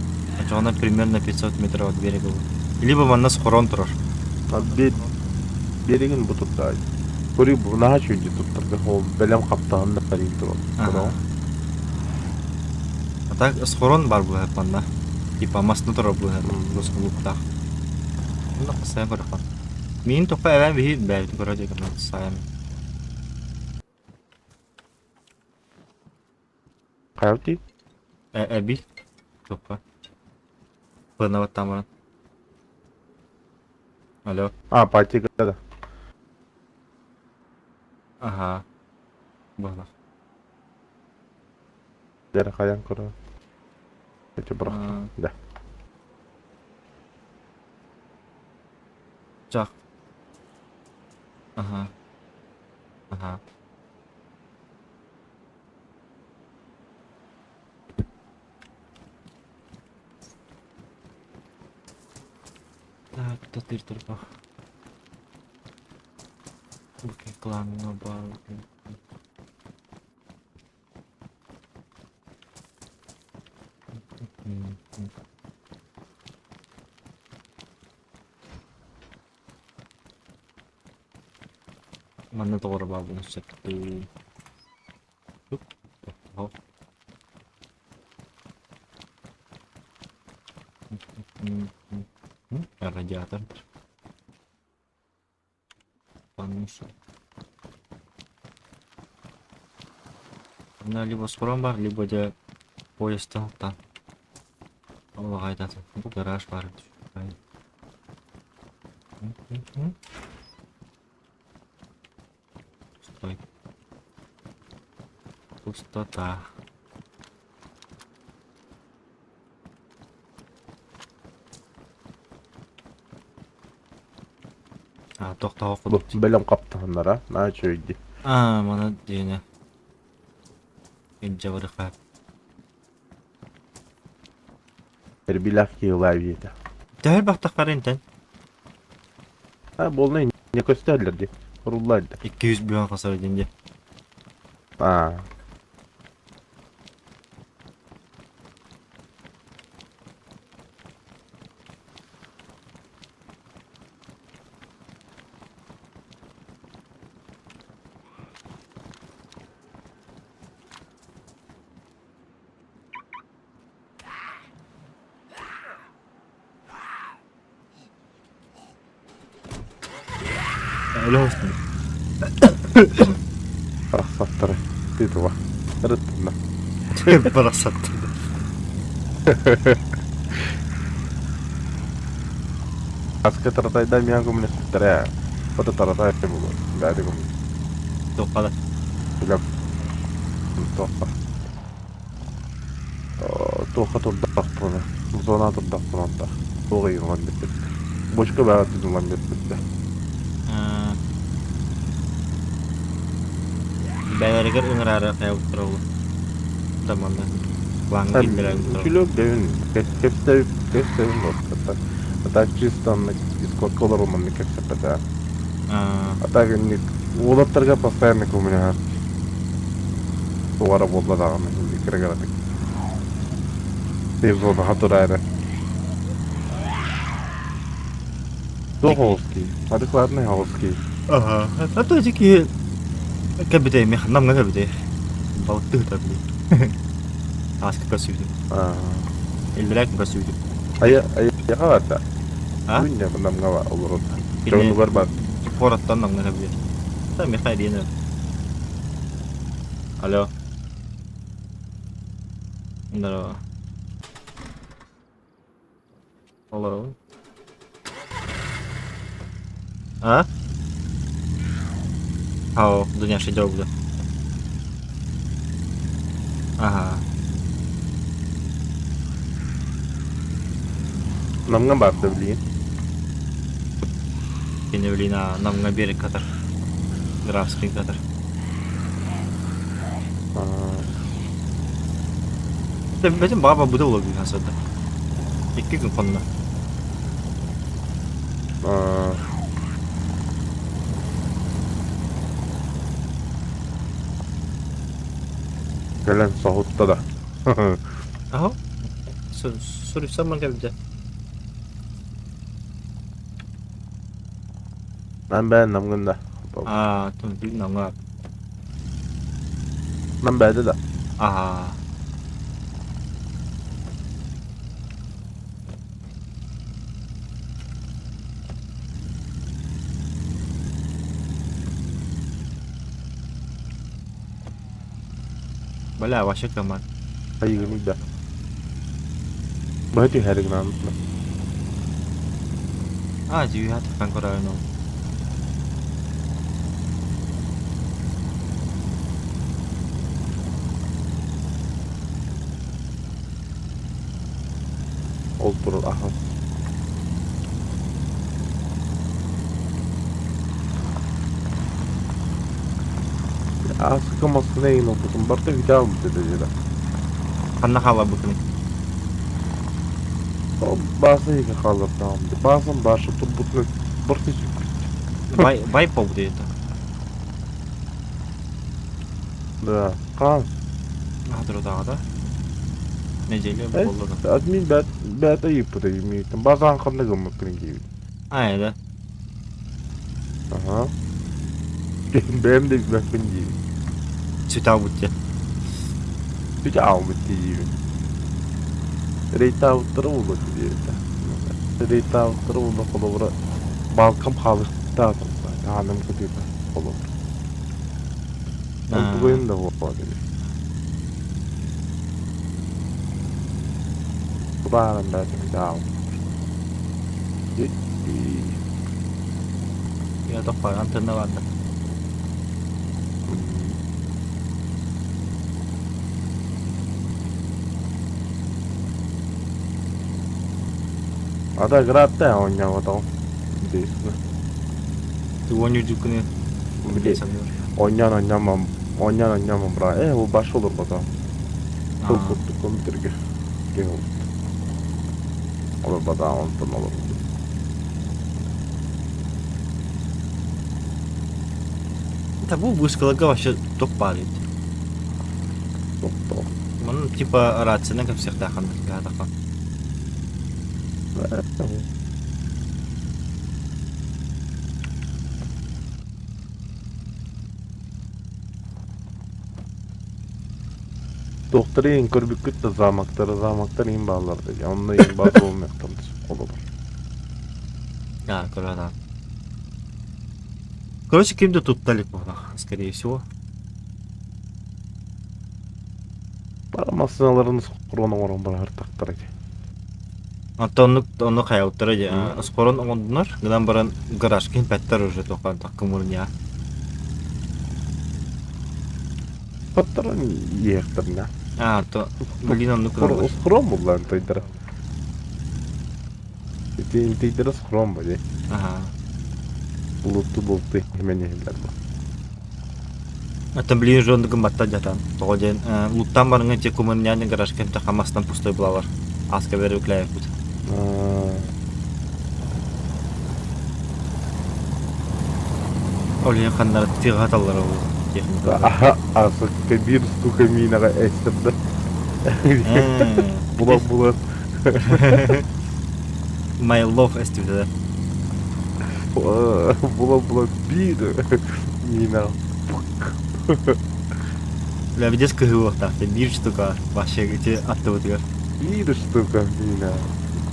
Очоҕуна примерно 500 метров от берега был. Либо манна схорон турар. Берегин бу турда. Көрүү бу наһаа үчүгэй туттарга ол бэлэм хаптаһын да барыйын турар. А так схорон бар бу манна. Типа масны турар бу русскулуктаах. Онно сайын көрөххөн. Миин тохо эбээн биһи бэйбитин көрө диэки сайын. Хайалти? Эби тохо. Пынабаттаан баран. Алло. А, патига да. Аха. Буолар. Дere хайан көрө. Эти бырахтым. Да. Чах. Аха. Аха. Так, татыр турбах. Буке клан бал. Манна тоҕоро баабын сөптүү. Радиатор. Манна либо схрон бар, либо дьэ поезтан Ол аҕайдатын. Бу гараж баар. Стой. Пустота. А, тохтоо Бу курдук. бэлэм хаптаһыннара, наһаа үчүгэй дии. А, мана диэне. Илдьэ барыха. Эрбилээх киһи диэтэ. Төһөр бахтахпар интен? А, буолна инне көстөллөр дии. Уруллар да. 200 бүөн хасар дин дии. А. Өлө оҕустум. Барахсаттары. Тыытыла. Ырыттынна. Барахсаттар. Аска таратайда миан көмөлөспүттэрэ. Ото таратай буолуо. Бэйэтэ көмө. Туохха да. Билэм. Туохха. Туохха турдахпына, зона турдахпына онто. Туох ыйыллан бүппүт. Бочка бэҕэ тутуллан бүппүттэ. Бэйэлэригэр ыҥыраары хайалыктара ол. Да манна плаҥҥа киллэрэн Күлүк дэвин кэпсэбит кэпсэбин буолбата. А так чисто онно дискордка олорон маннык кэпсэппэтэ. А так инник уолаттарга постоянно көмөлөһөр. Тугара буолла даҕаны инник кыра-кыратык. Сезонаҕа тураары. Туох оҕус Адекватный оҕус Ага. А то эти киһи кэбитэй, намҥа кэбитэй. Балыктыы сытар били. Ааска көрсүбүтүм. Иллэрээк көрсүбүтүм. Айа айаха барда. А? Күнне намҥа олорон. Кини Дьонугар бар. куораттан намҥа кэбитэй. Та Михаил диэн Алло. Здорово. Олоробун. А? Ау, Дуняша дёргу. Ага. Намҥа барда билигин. Кини билин Намҥа берег катар. Графский катар. Бэтим баба буда була бүгүн хасада. Икки күн хонно. Кэлэн соһутта да. Аһа. Суруйсам кэлбитэ. Нам бэйэн намгын да. Аа, тун бил намга. Нам бэйдэ да. Аа. Бля, вообще команд. Айыгын да. Быһа түһэригин Аа, дьүүһэ таххан көрөөрүн ол. Ол турар ахан. Ааска массыына эйин ылбытым барыта бүтэ албыт этэ дьэ. Ханна хаалларбыккыный? Бааса иһигэр хааллардаҕым. Баасам бааша турбутунан барыта сүппүт. Бай, бай буолбут это. Да, хаан. Аһатырытааҕыта. Неделя буолла да. Админ бэт бэт ыйыппыта миигиттэн. Баасаан ханна гыммыккын диэбит. А, да. Аха. Бэйэм да билбэппин диибин. Сүтаабыт дьэ. Сүтэ аалбыт диибин. Рейтаабыттара буолуо диэбитэ. Рейтаабыттара буолла холобура балкам хаалыктаатым ааным кытыыта холобур. Онтугайын да буолуо дии. Бааран бээтэ аалбыт. Я тохпар антенна баар да. Ата градта оонньооботоҕум. Действенно. Ты оонньуурдуккуну Били оонньоон оонньоон оонньоон оонньоон бра э бу баш олорботоҕум. Тыл курдук компьютерге киһи олорботоҕум онтон олорбутум. Да бу вышкаларга вообще топ баар эбит. Топ Манна типа рациянан кэпсиэхтээххин аһатахха. Туохтары иһин көрбүккүт да замоктары, замоктар иһин бааллар да онно иһин баар буолумуохтан холобур. А, көрө Короче, ким да тутта илик буоллах, скорее всего. Бары массыыналарын схрон оҥорон барар ити. Онтон оннук оннук хайалыттара дьэ скорон оҥордунар, гынан баран гаражка иһиппэттэр уже туохха таккымырня. Паттаран иэхтэрнэ. А, то блин оннук гыналлар. Схрон буллаан тойдара. Ити интейдера схрон бу дии. Аха. Булутту булту иһимэн иһиллэр бу. Оттон билигин уже оннук гымматтар дьатан. Тоҕо диэн луттан барыҥа те кумырняне гаражка эмтэ хамастан пустой булалар. Ааска бэрэ үклээбиппит. Ол иһин ханнара тыаҕа саталлара ол техникалар. Аха, асыкка биир штука минаҕа эстэрдэ. Булан булан. My love эстибитэ да. Була була биир мина. Бля, видишь кыһыылыахтаах биир штука вообще ити аттыбытыгар. Биир штука мина.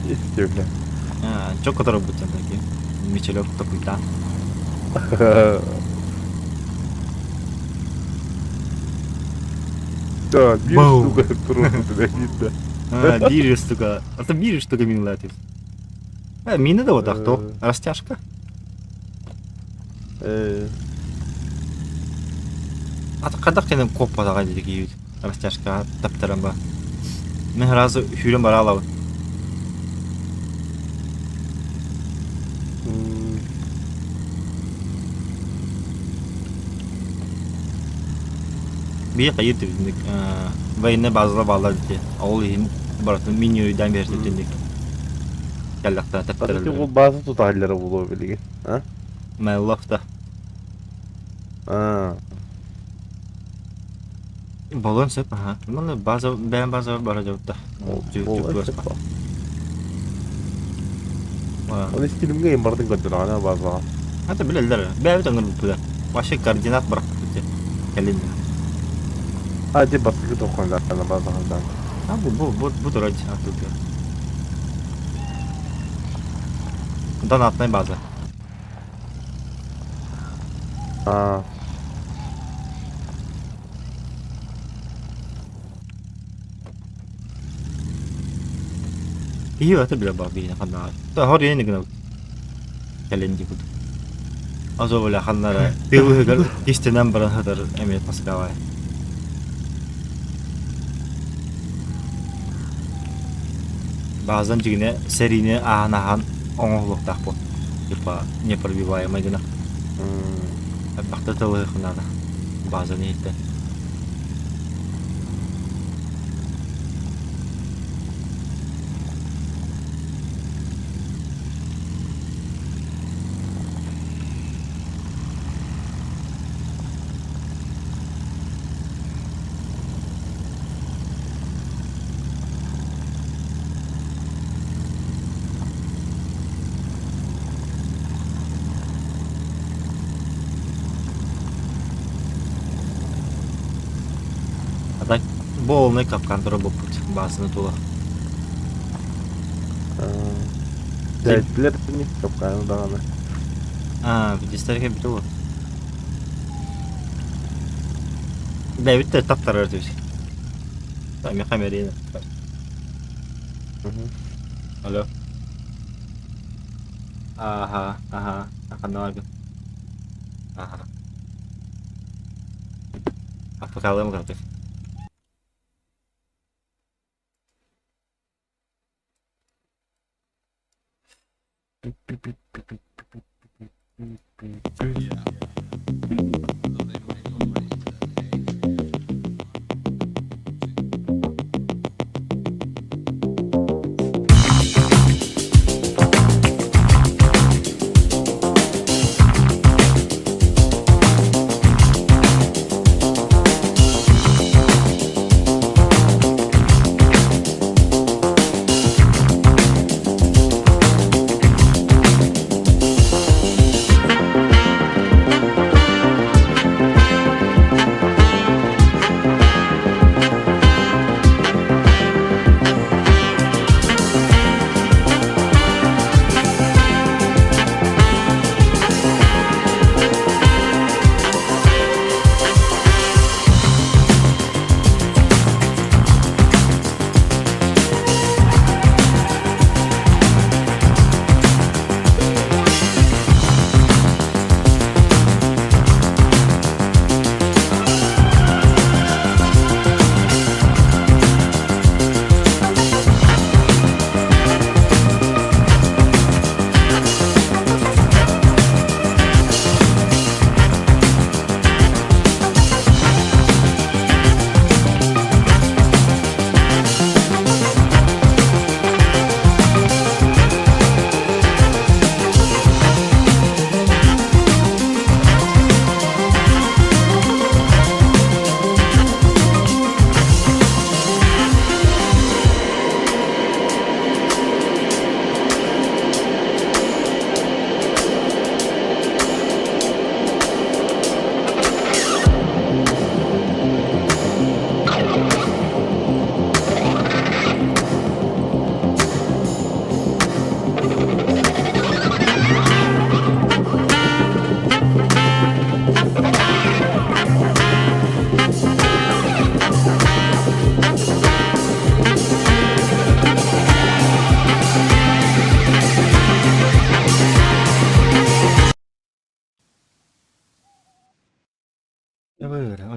Есть бля. Чок которой будем такие. Мичелек такой-то. Да, биир штука туруорбутун видно. Биир штука. Это биир штука миналатив. Мина да вот то. Растяжка. Ата кэнэн куоппатаҕа диэки киһибит растяжкаҕа таптаран ба. Мин сразу сүүрэн бара алабын. Биир хайыр түбүнүк военный базала баалар дии. Ол иһин барытын миниуйдаан биэртитинник. Кэллэхтэ Ата тэптэрэллэр. ол база тутааллара буолуо билигин. А? Мэллов да. А. Болон сөп, аха. Маны база, бэйэм базабар бара дьабытта. Ол сөп. Ол истилимге им бардын көрдүрҕана базаҕа. Ата билэллэр. Бэйэбит оҥорбуппут. Вообще координат бырахпыт кэлин. А ти бастакы тоххондаана базаҕа. А бу турар атыытыгар. Донатная база. А. Киһи ата билэ баар биһиэнэ ханнаҕар. Хор иһин гына кэлин диэбит. Азо ханнара тыылыһыгар кистэнэн баран сытар эмиэ таскаҕай. Баазан дьигинэ сэриини ааһан-ааһан оҥоһулуохтаах буол. Типа непробиваемый гына. Элбэхтэ тылыһыахха наада. Баазаны иһиттэн. А так полный капкан турар буолбут баасыны тула. Дьайдылар ини капканы даҕаны. Аа, видистэргэ бүтэ буо. Бэйбит да таптарар түс. Миха Марина. Алло. Аха, аха, ханна баргын? Аха. АФК-лыам кыратык.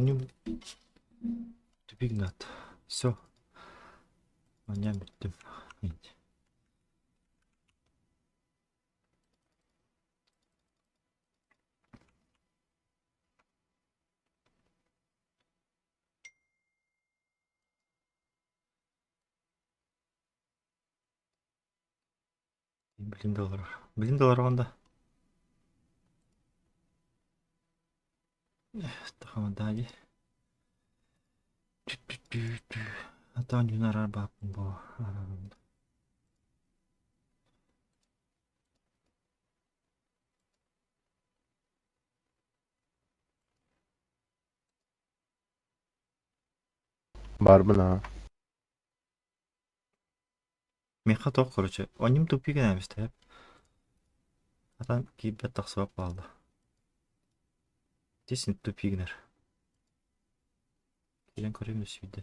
Они тупигнат. Все. Оонньоон бүттүм. Билим да олорор. Билим да олорон да. Тахамадаги. Атаан юнарар бааппын бу. Барбын аа. Миэхэ туох короче, онньум тупик эмээбистэ Атан киирбэт тахсыбат буолла. Ити тупигнер. Киирэн көрүм сүүйдэ.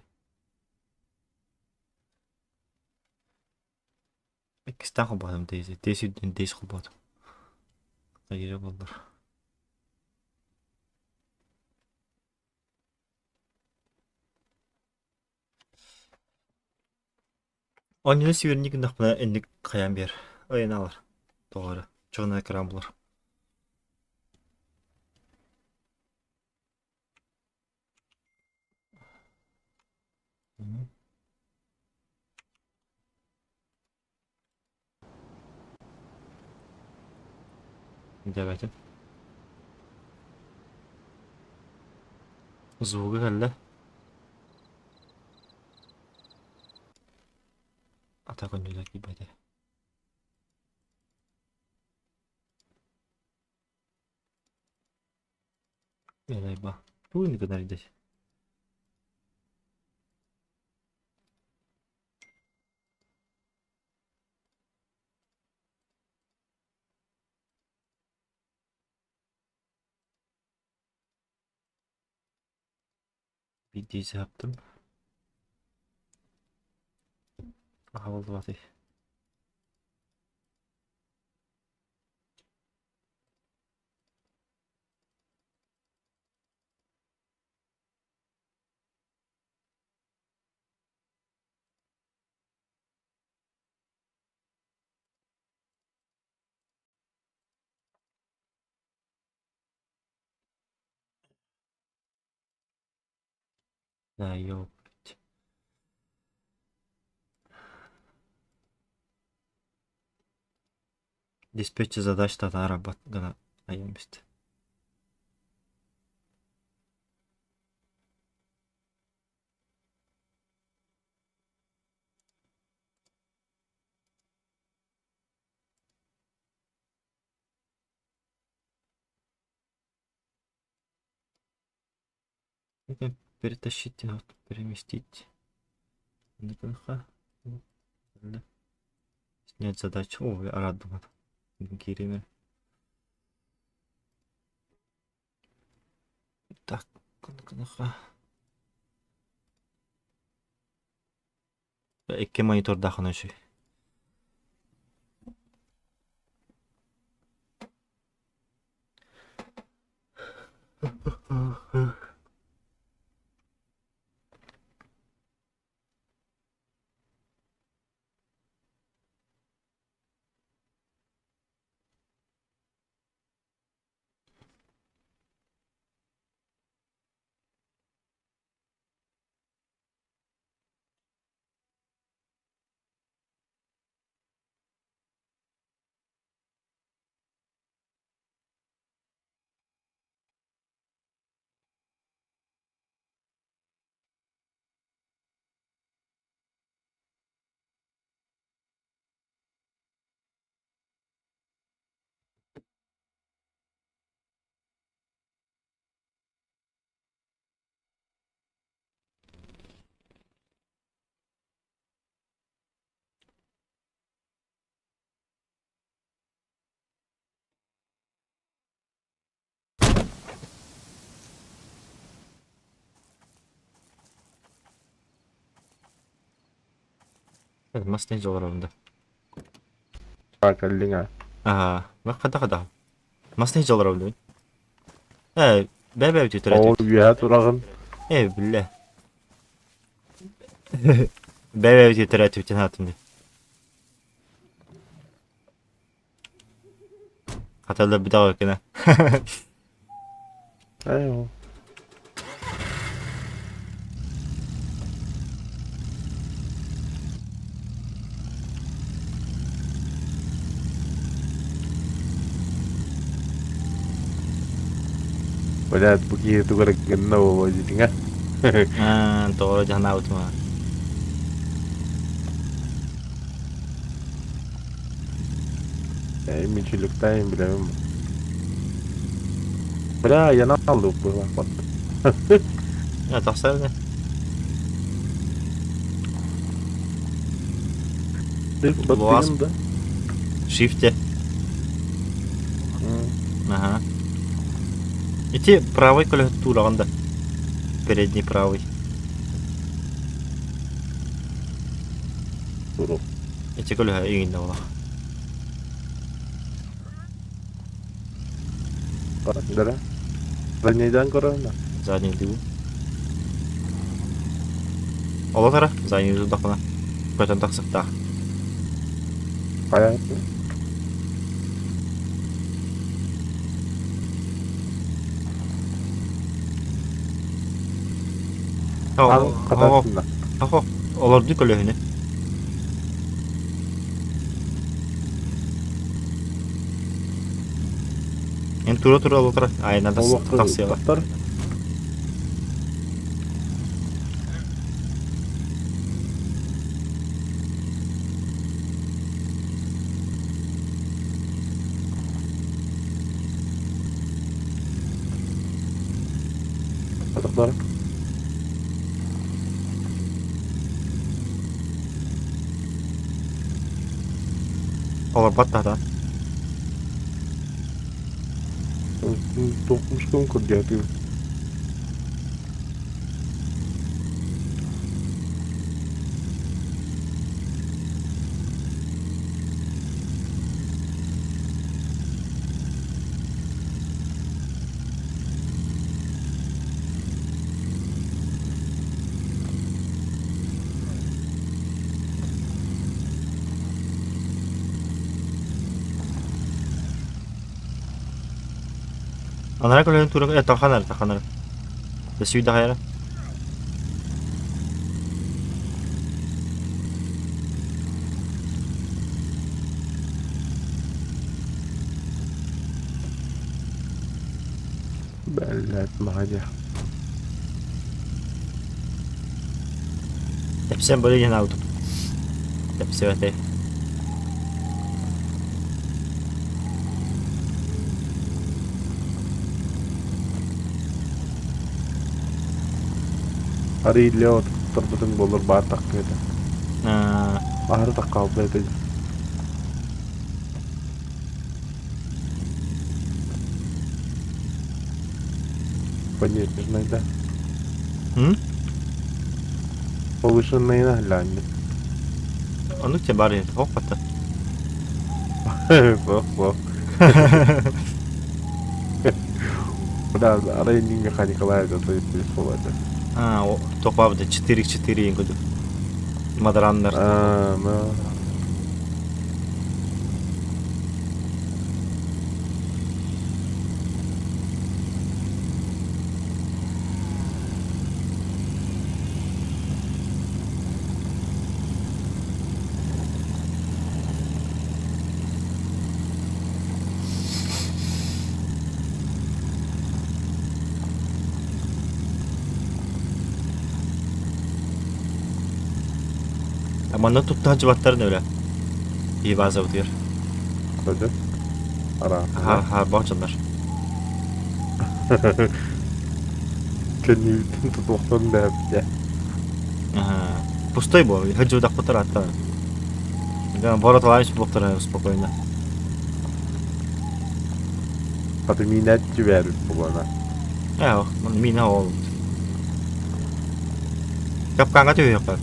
Иккистээн холбоотум Дейзи. Дейзи үрдүн Дейзи холбоотум. Хайыра буоллар. Оонньууну сүүрүнньүк гыннахпына инник хайаан биэр. Ыйан аалар. Тоҕо эрэ. Чоҕуна экран булар. Диэбэтим. Звуга кэллэ. Ата көнньүлэ киирбэтэ. Элайба. Тугу гынар десь? Bir dizi yaptım. Aha oldu batı. Да, ёпть. Диспетчер задач татара бат гына айан бистэ. Перетащить, переместить. Снять задачу. О, рад думаю. Кириме. Так, Икки монитордаахына үчүгэй. Мас не олоробун да. Кэллиҥ аа. Аа, хата хата. Мас не олоробун дии. Ээ, бэйэ-бэйэбит Ол төрөөтүбүт. үөһэ тураҕын. Ээ, биллэ. Бэйэ-бэйэбит төрөөтүбүт аатым дии. Хата өлөрбүтэх кэнэ. Ээ ол. Блядь, бу киһи тугу эрэ гынна буолуо диэтиҥ ээ. Аа, тоҕо дьаһанаабытым аа. Ээ, мичиликтаайын билэбин. Бля, я наллык быһыылаах Э, тахсар ини. Луаз Баттыгын да? шифте. Ага. Ити правый көлөһөт туураҕын да. Передний правый. Турук. Ити көлөһө иҥиннэ буолах. Дара. Заднийдан көрөһүн Задний дуу. Олотара задний дуу Көтөн тахсыктаах. Хайа? Аан хатаатынна. Ахо, олорду көлөһүнү. Эн тура-тура олотара айна тахсыаҕа. Тахтар. Тахтар. Олорбот да Тохмушкун курдиатыы. Анараа көлөһүн тура э таханар таханар. Өссө хайара. Бэллээт маһа Тэпсэн бары диэн аабытым. Тэпсибэтэй. Арый Лео туттарбытыҥ буоллар баар таххыа этэ. Аа, Аһары таххаалбыт этэ. Пониженный да. М? Повышенный наглянь. Ону те баар хоппата. Суох, суох. Да, арай механикалай это слово это. А, топабыта 4-4 ең көдү. Мадраннар. А, ну. Манна тутта сылдьыбаттарын өлө. Киһи баазабытыгар. Көтө. Ара. Хаарбах дьоннор. Кэннибиттэн тутуохтан бэһэптэ. Пустой был. Сылдьыбатахпыттар аттар. Борот Иванович буолтара спокойно. Хата миинээт түбээрбит буолана. Ээ, миинэ ол. Капкаҥҥа түһүөххэ.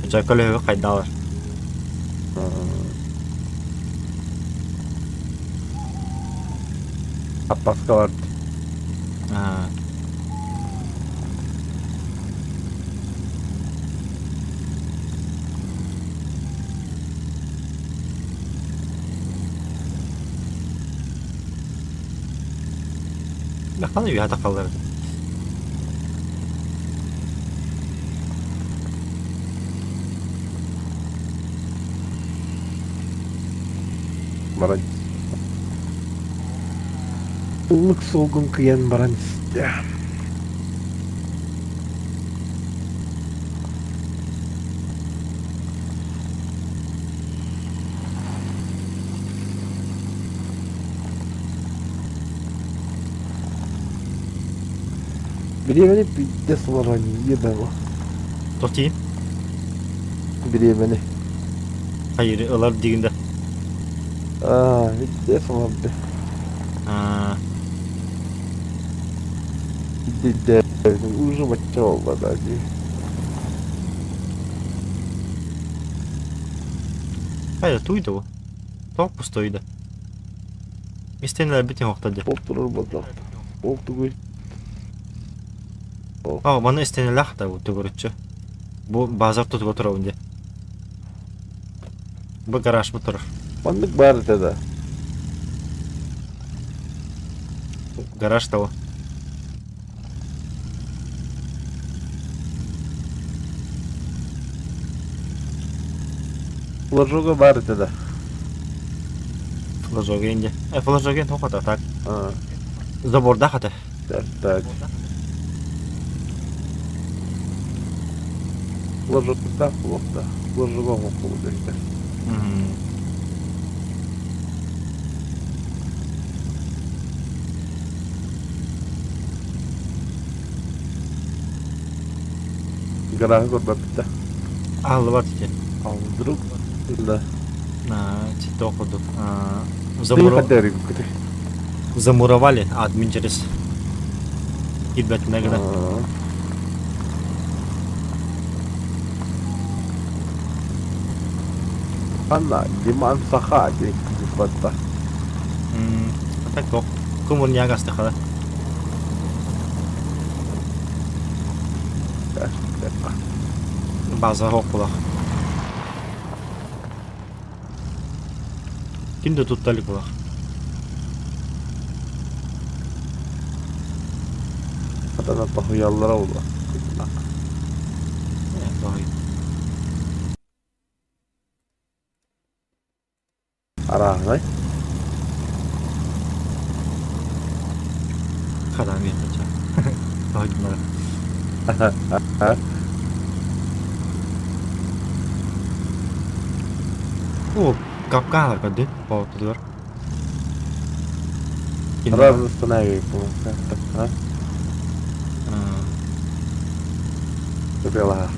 Дьэ көлөһү хайдаалар. Аппаска бард. Бахтан үөһэ тахаллар. Баран. Ыллык суолгун кыйан баран истэ. Бириэмэни биирдэ сыларанньыйыы да бу. Тохтиин? Бириэмэни. Хайыр ылар диигин да? Аа, биирдэ сыларды. Аа. Биирдэ уже бачча буолла да дии. Хайа туй да бу? Тоох пустой да? Истэнэлэрбит оһохтор дии. Ол турар буоллах. Ол тугуй? Оо, манна истэнэлээх да төгүрүччү. Бу базар тутуга турабын дии. Бу гаражбыт турар. Маннык баар этэ да. Гараж того. Флажога баар этэ да. Флажок инде. Э, флажок ин тоқата так. А, Заборда хата. так, так. Флажоктаах буолуохтаах. Флажога оҥоһуллубут эбитэ. Гарааһы көрбөппүт да. Аһыллыбат ити. А вдруг да. Цветок курдук. Ты хотя Замуровали админ через киирбэтинэ гына. Анна, Диман Саха диэн киирбатта. Так туох кумурняк астахала. База хоккулах. Ким да тутта илик булах. Хатана тоһуйаллара буолуо. Тоһуй. Арааһынай. Хадам ехать. О, капкаалар көрдүн, боотулар. Сразу останови, а? Тупила.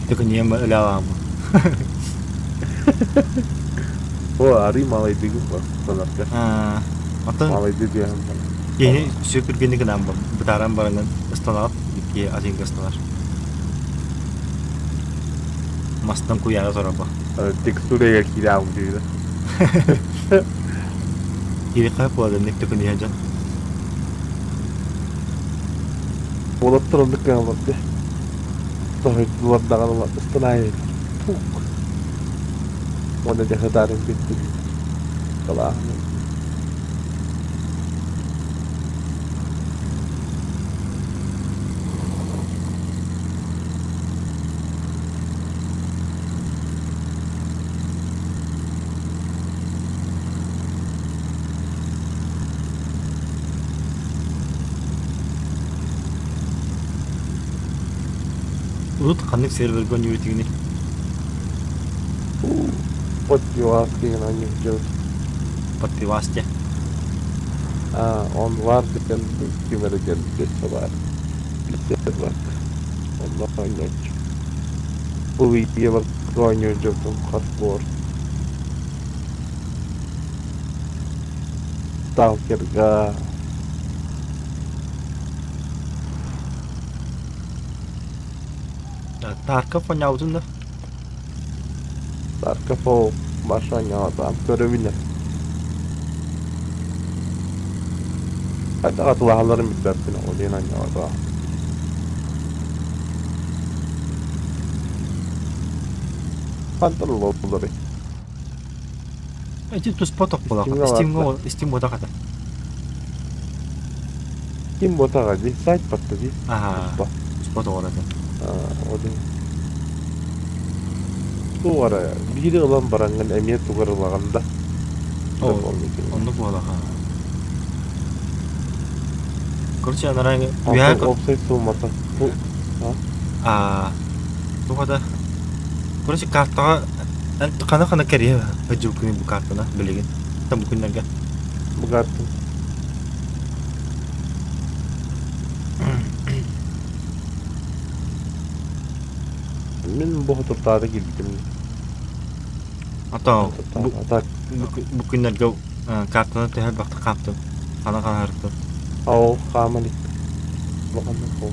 Только не ляламу. О, арый малайдыгым бар, санарга. Оттон Малайды диэхим бар. киһини сүпүргүнү гынан бытааран баранын ыстанаат икки атыҥга ыстанар. Мастан куйаара торобо. Текстурага киирээҕим диир. Кириха буоланнык төкүнүйэ дьон. Уолаттар оннук гыналлар дии. Тоһуйдулар даҕаны ыстанаайы. Пук. Уонна дьэ сытаарын бүттүм. Кылааһым. Урут ханнык сервергэ оонньуубутугуний? Подпиваски гынан ньыгдьыбыт. Подпивасте. А, он бар диэн ким эрэ диэн билсэ баар. Билсэ бар. Онно оонньооччу. Бу видео оонньуур дьонтон хардкор. Сталкерга Тарков оонньообутун да? Тарков ол Маша оонньообутаам көрөбүн Хайдах атылаһалларын билбэппин ол диэн оонньообутаам. Хантан ылалларый? Ити туспа тохполаах. Steam'ҥэ Steam'ҥа барда. Steam буотах этэ. Steam буотаҕа дии, сайт барда дии. Аһаа, Туспа. туспа тоҕор этэ. Ол иһин. Туох эрэ биири ылан бараҥҥын эмиэ тугу эрэ ылаҕын да. О, оннук буолаха. Короче, анараа үөһээ Онтон уопсай суумата бу а туох да короче картаҕа эн хана-хана кэрийэ сылдьыбыккыный бу картаны билигин там бу күннэргэ бу картын Мин бу хотуртаата киирбитим. А бу А так бу күннэргэ картаны төһө элбэхтик хаамтым хана-хана сырыттым ол хаама илик. Улаханнык ол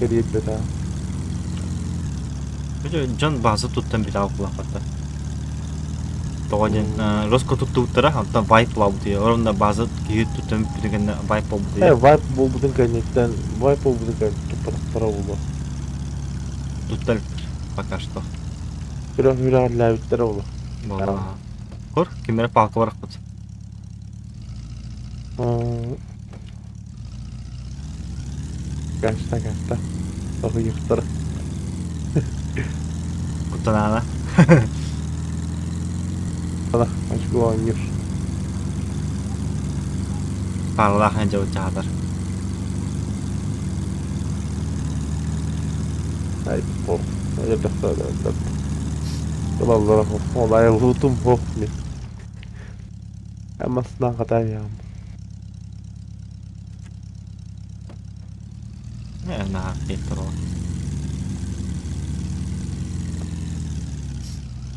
кэрийэрбэтэ. Дьон бааза туттан бүтэ кулаахпатта. Тоҕо диэн Роско туттубуттара, онтон вайп буолбут Оронно бааза киһи туттан бүппүтүн кэннэ вайп буолбут Э, вайп буолбутун кэнниттэн, вайп буолбутун кэнниттэн туппатахтара буолуо. Туттар пока что. Күрэх үрэҕэлээбиттэрэ буолуо. Буолла. Көр, ким эрэ палка барахпыт. Каста, каста. Тоһуйуохтара. Куттанаана. Очко оонньуур. Пааралаах дьабыт чаһатар. Ай, пол. Ылаллара ол айылгытым хоп мин. Амасынан хатаайаам. Наһаа киэттэр ол.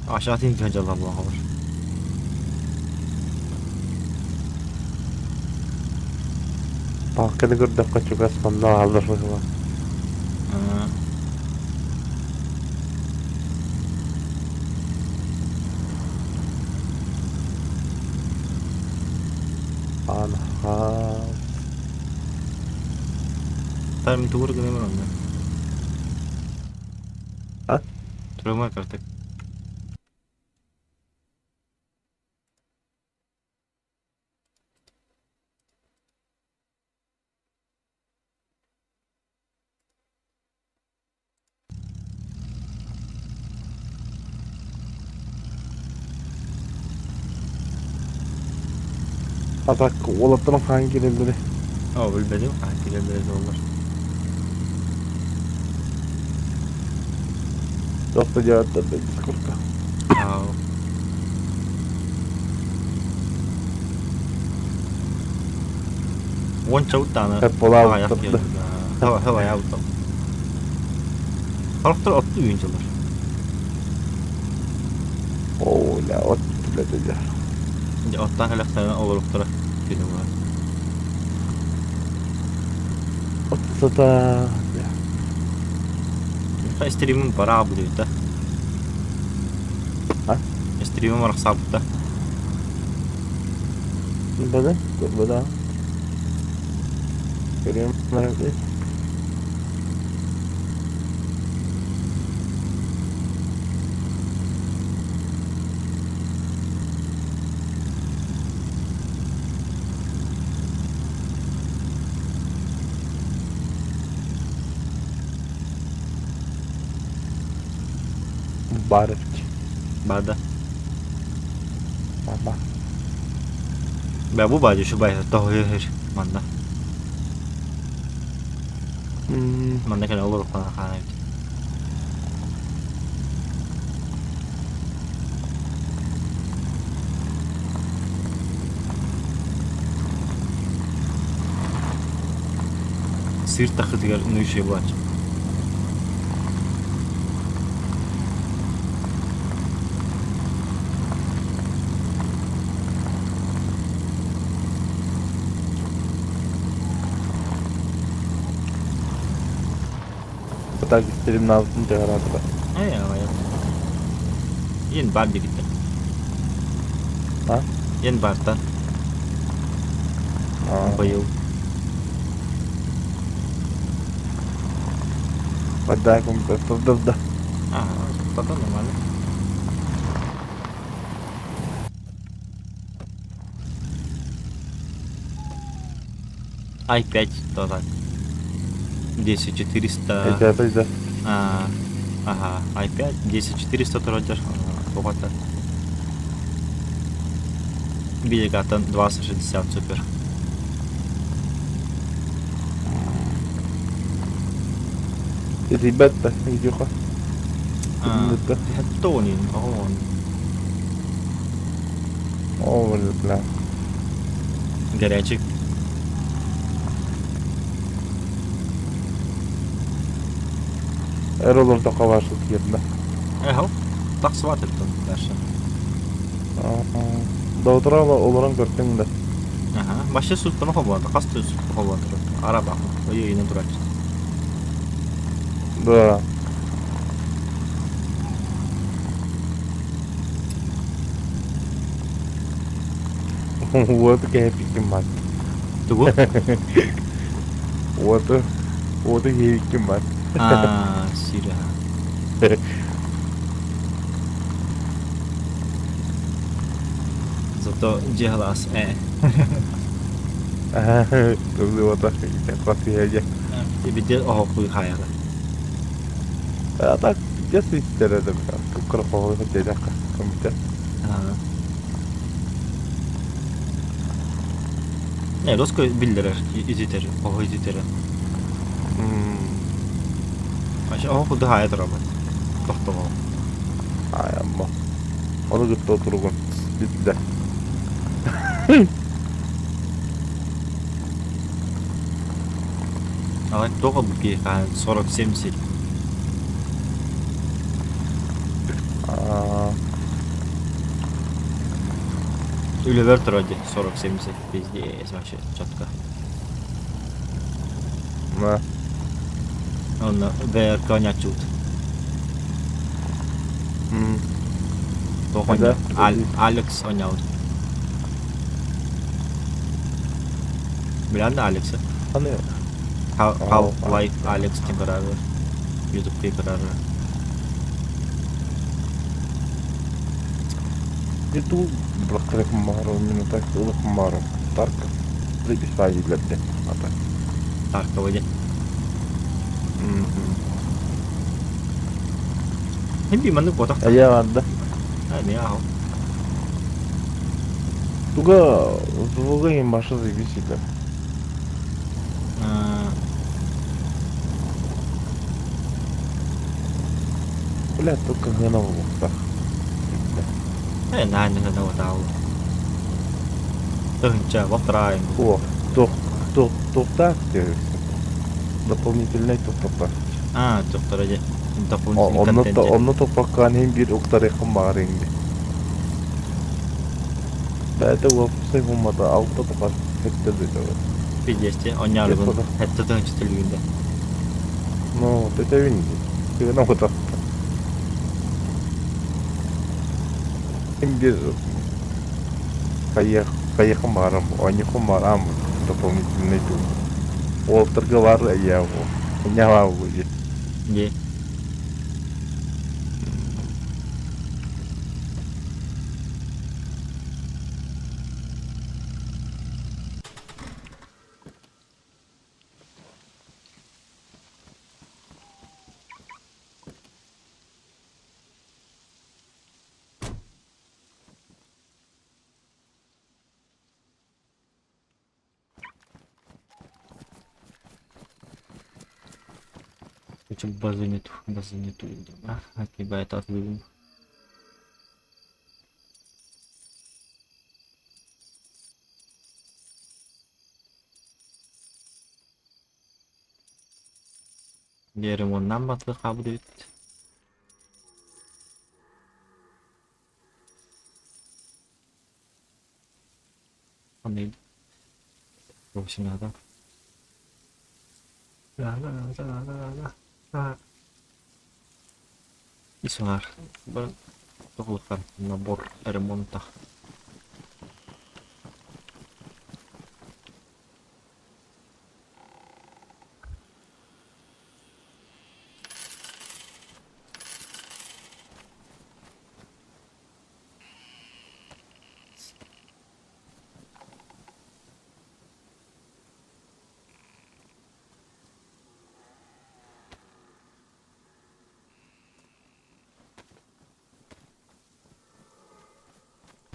Aşağı in дьаллаллаах олор. Палканы көрдөххө чугас манна аалар быһыылаах. Анаһаа. Тайм тугур гынамын онно. А? Турума картык. А так уолаттарым хаһан киирэллэрий? Оо, билбэтим, хаһан киирэллэрэ буоллар. Туох да дьааттар да дискурка. Ау. Уонча уттааны аҕыйах Эпполаабыттар да. Хабайаабыттар. Сорохтор оттуу үүнчүлэр. Оо, ля, от үлэтэ Дьэ, оттоон кэлэхтэринэ олоруктара күнү быһа. От сата. Стримим бара абылыыта. А? Стримим арахсаабыта. Бада, бада. Көрүөм барабы. Барыч. Бада. Баба. Бә бу баҗы шубай тоһуйыр манна. Манна кэлэн олоруоххуна хаана эбит. Сыыр тахытыгар нующая буолааччы. Так стримнаабытын дьаҕараатыга. Ээ, аҕайах. Иэн баар диэбиттэр. А? Иэн баартан. Быйыл. Бардакым да. А, тогда нормально. i5 то так. 10400. Это да. А, ага, i5 10400 турар тоҕото. Билигаттан 2060 супер. Ребята, видюха. Тонин, он. О, бля. Горячий. Эр олордоххо баар сытыйарда. Эхо. Тахсыбат эбитин дальше. Доутура олорон көртүҥ да. Аха. Вообще сутканы хобуанта. Хас сутка хобуанта. Араба. Ой, турач. Да. Уоту кэһэппиккин баар. Тугу? Уоту уоту кэһэппиккин баар. А, сира. Зато дьиһалаас ээ. Уота косиһэдьэ. Бидде оһоххуй хаайара. А так пиздец истэр это куккара хоһу дедакка компьютер. Не, руско биллэрэр ититер, оһо ититэрэ. Вообще оһох курдук хаайа турабыт. Тохтобол. Айамма. Ону кытта отуругун бүттэ. Алай тоҕо бу киһи хаһан 47 Үлэбэр турар дии 40-70 пиздец вообще четко. На. Онно ВРК оонньооччубут. Туох Да. Алекс оонньообут. Билэн да Алексы? Аны Half-Life Алекс диэн көрөөрү. Ютубка көрөөрү. Ютуб бырахтарым минута ылых маарым Тарка. Записали ата. Таркова диэн. Хин маннык буотах. Эйэ барда. Эмиэ аһыл. Туга звуга им башы зависит. Бля, только гына буолуохтаах. Э, наһаа нөһөнө утаабыт. Тыһыынча, полтора О, туох туох туохтаах диэбиккин. Дополнительнай туохтаах. А, туохтара дьэ дополнительный Онно контент дьэ. онно туппаккаан иһин биир уктарыаххын баҕарыаҥ дии. Бэйэтэ уопсай муммата алта тухар сэттэ дойдуга. Пиздец, онньооргун сэттэ тыһыынча төлүүгүн да. Ну, тэтэбин дии. Тыына кутахта. Биир хайыах хайыаххын баҕарам, оонньуоххун баҕарам дополнительный дуу. Уолтарга баар эйээ Ньаҕаа дии. Дии. Базы нету, базы нету, видимо. Отгибает от вывод. Ремоннан баты хаалбыт эбит. Аны надо. Исаар тоҕулуктан набор ремонта.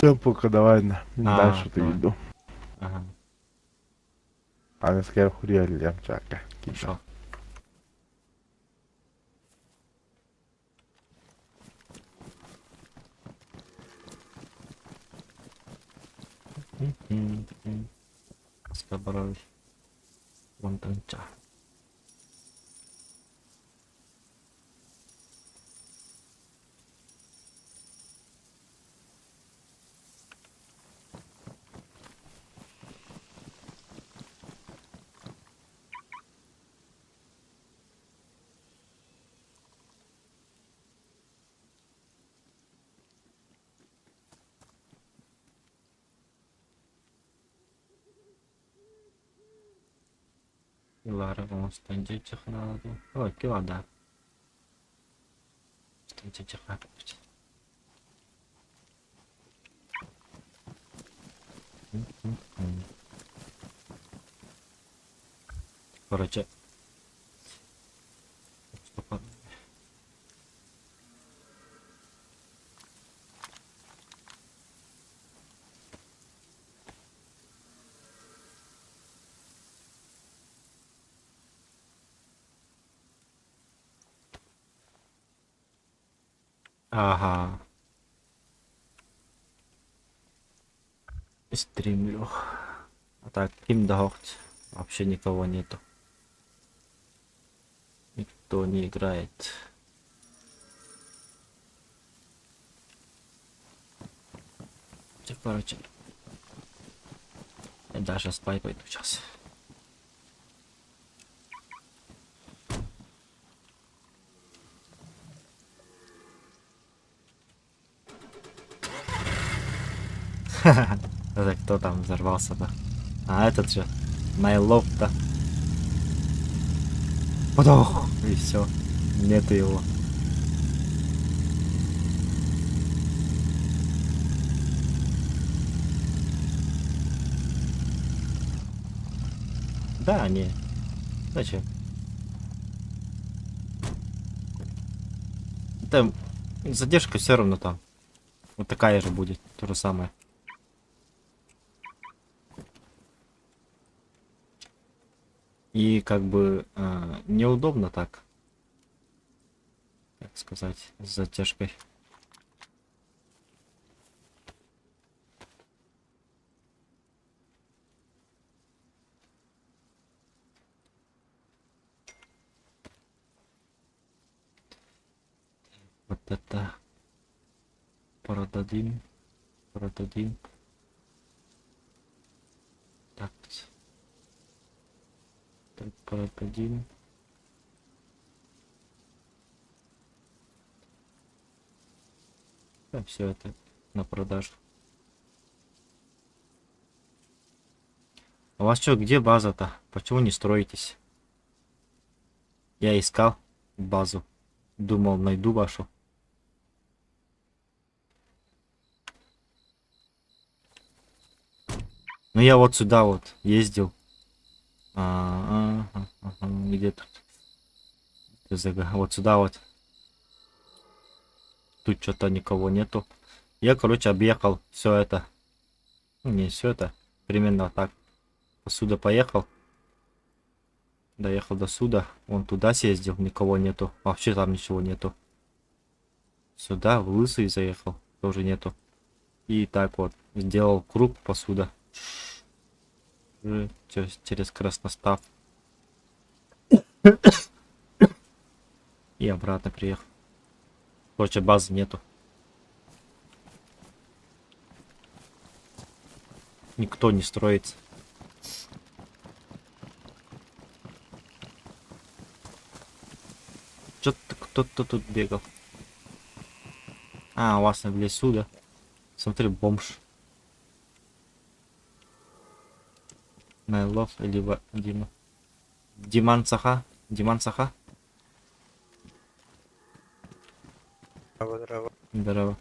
Все, пока давай на. А, Дальше ты давай. иду. Ага, Аны скер хуриаллям чака. хорошо. Скобаров. Вон там ча. Лара оҥостон дьэ дуу. Ой, килада. Короче. Ага. Стримлю. А так, ким да вообще никого нету. Никто не играет. Короче. Я даже спать пойду сейчас. Это кто там взорвался-то? А, этот же. Найлов-то. Подох! И все. Нету его. Да, не. Зачем? Это задержка все равно там. Вот такая же будет, то же самое. И как бы неудобно так. Так сказать, с затяжкой. Вот это продадим, продадим. Так, так продадим. Да, все это на продажу. А у вас что, где база-то? Почему не строитесь? Я искал базу. Думал, найду вашу. Ну я вот сюда вот ездил. А, ага, где тут? Вот сюда вот. Тут что-то никого нету. Я, короче, объехал все это. Ну, не все это. Примерно так. Посуда поехал. Доехал до суда. Он туда съездил, никого нету. Вообще там ничего нету. Сюда, в Лысый заехал. Тоже нету. И так вот. Сделал круг посуда. Через Красностав. И обратно приехал. Короче, базы нету. Никто не строится. Что-то кто-то тут бегал. А, у вас в лесу, да? Смотри, бомж. Майлов или Дима. Диман Саха. Диман Саха. Здорово. Здорово.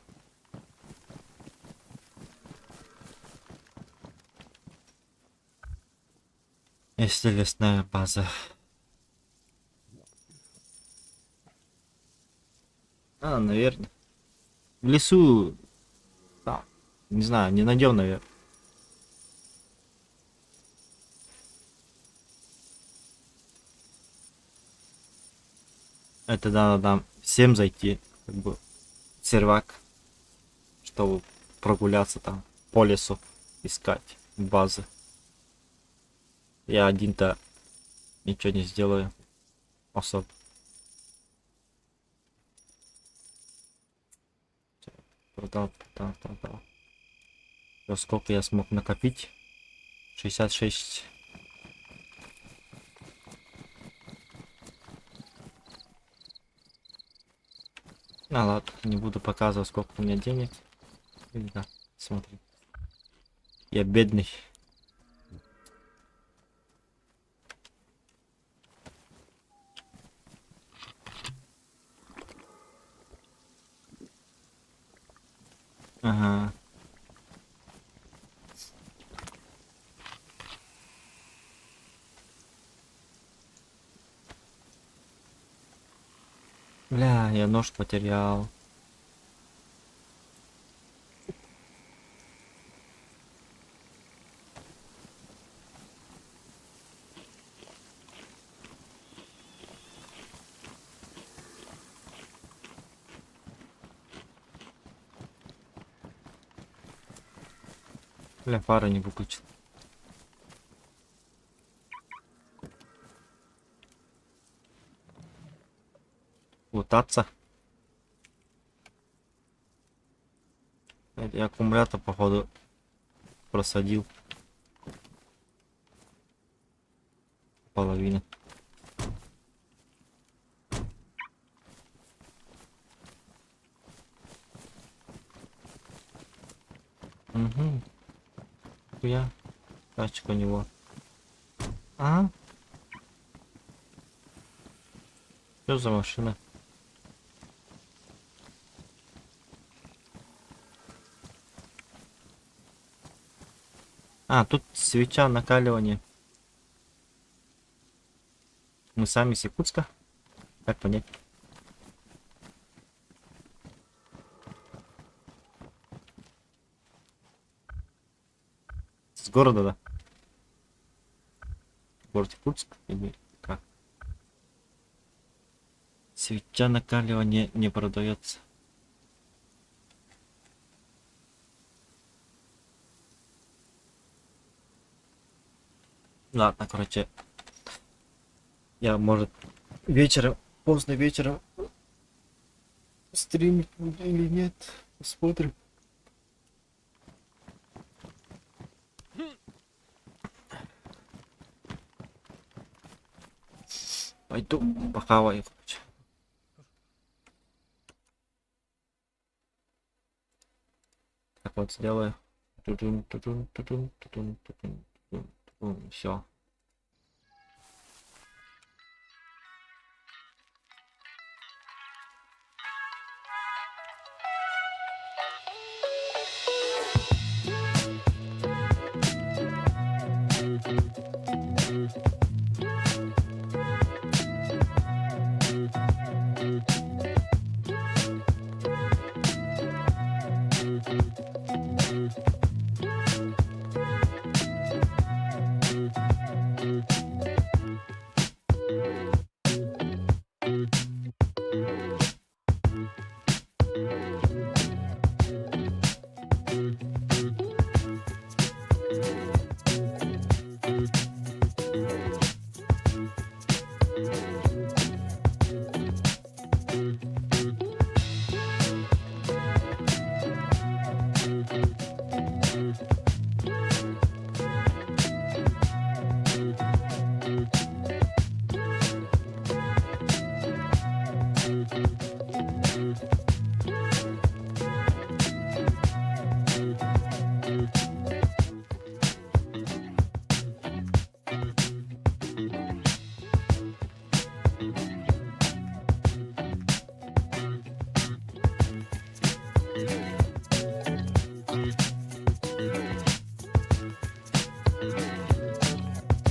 Если лесная база. А, наверное. В лесу... Да. Не знаю, не найдем, наверное. Это да, надо нам всем зайти, как бы, сервак, чтобы прогуляться там по лесу, искать базы. Я один-то ничего не сделаю особо. Продал, продал, продал. Сколько я смог накопить? 66. Ну ладно, не буду показывать, сколько у меня денег. Да, смотри. Я бедный. Ага. Бля, я нож потерял. Бля, фары не выключил. Лутаться. Я аккумулятор, походу, просадил. Половину. Угу. Я. Тачка у него. А? Что за машина? А, тут свеча накаливания. Мы сами с Якутска? Как понять? С города, да? Город Якутск или как? Свеча накаливания не продается. Ладно, короче, я, может, вечером, поздно вечером стримить буду или нет, посмотрим. Пойду похаваю, короче. Так вот сделаю. Тудун, тудун, тудун, тудун, тудун, тудун, тудун. Все.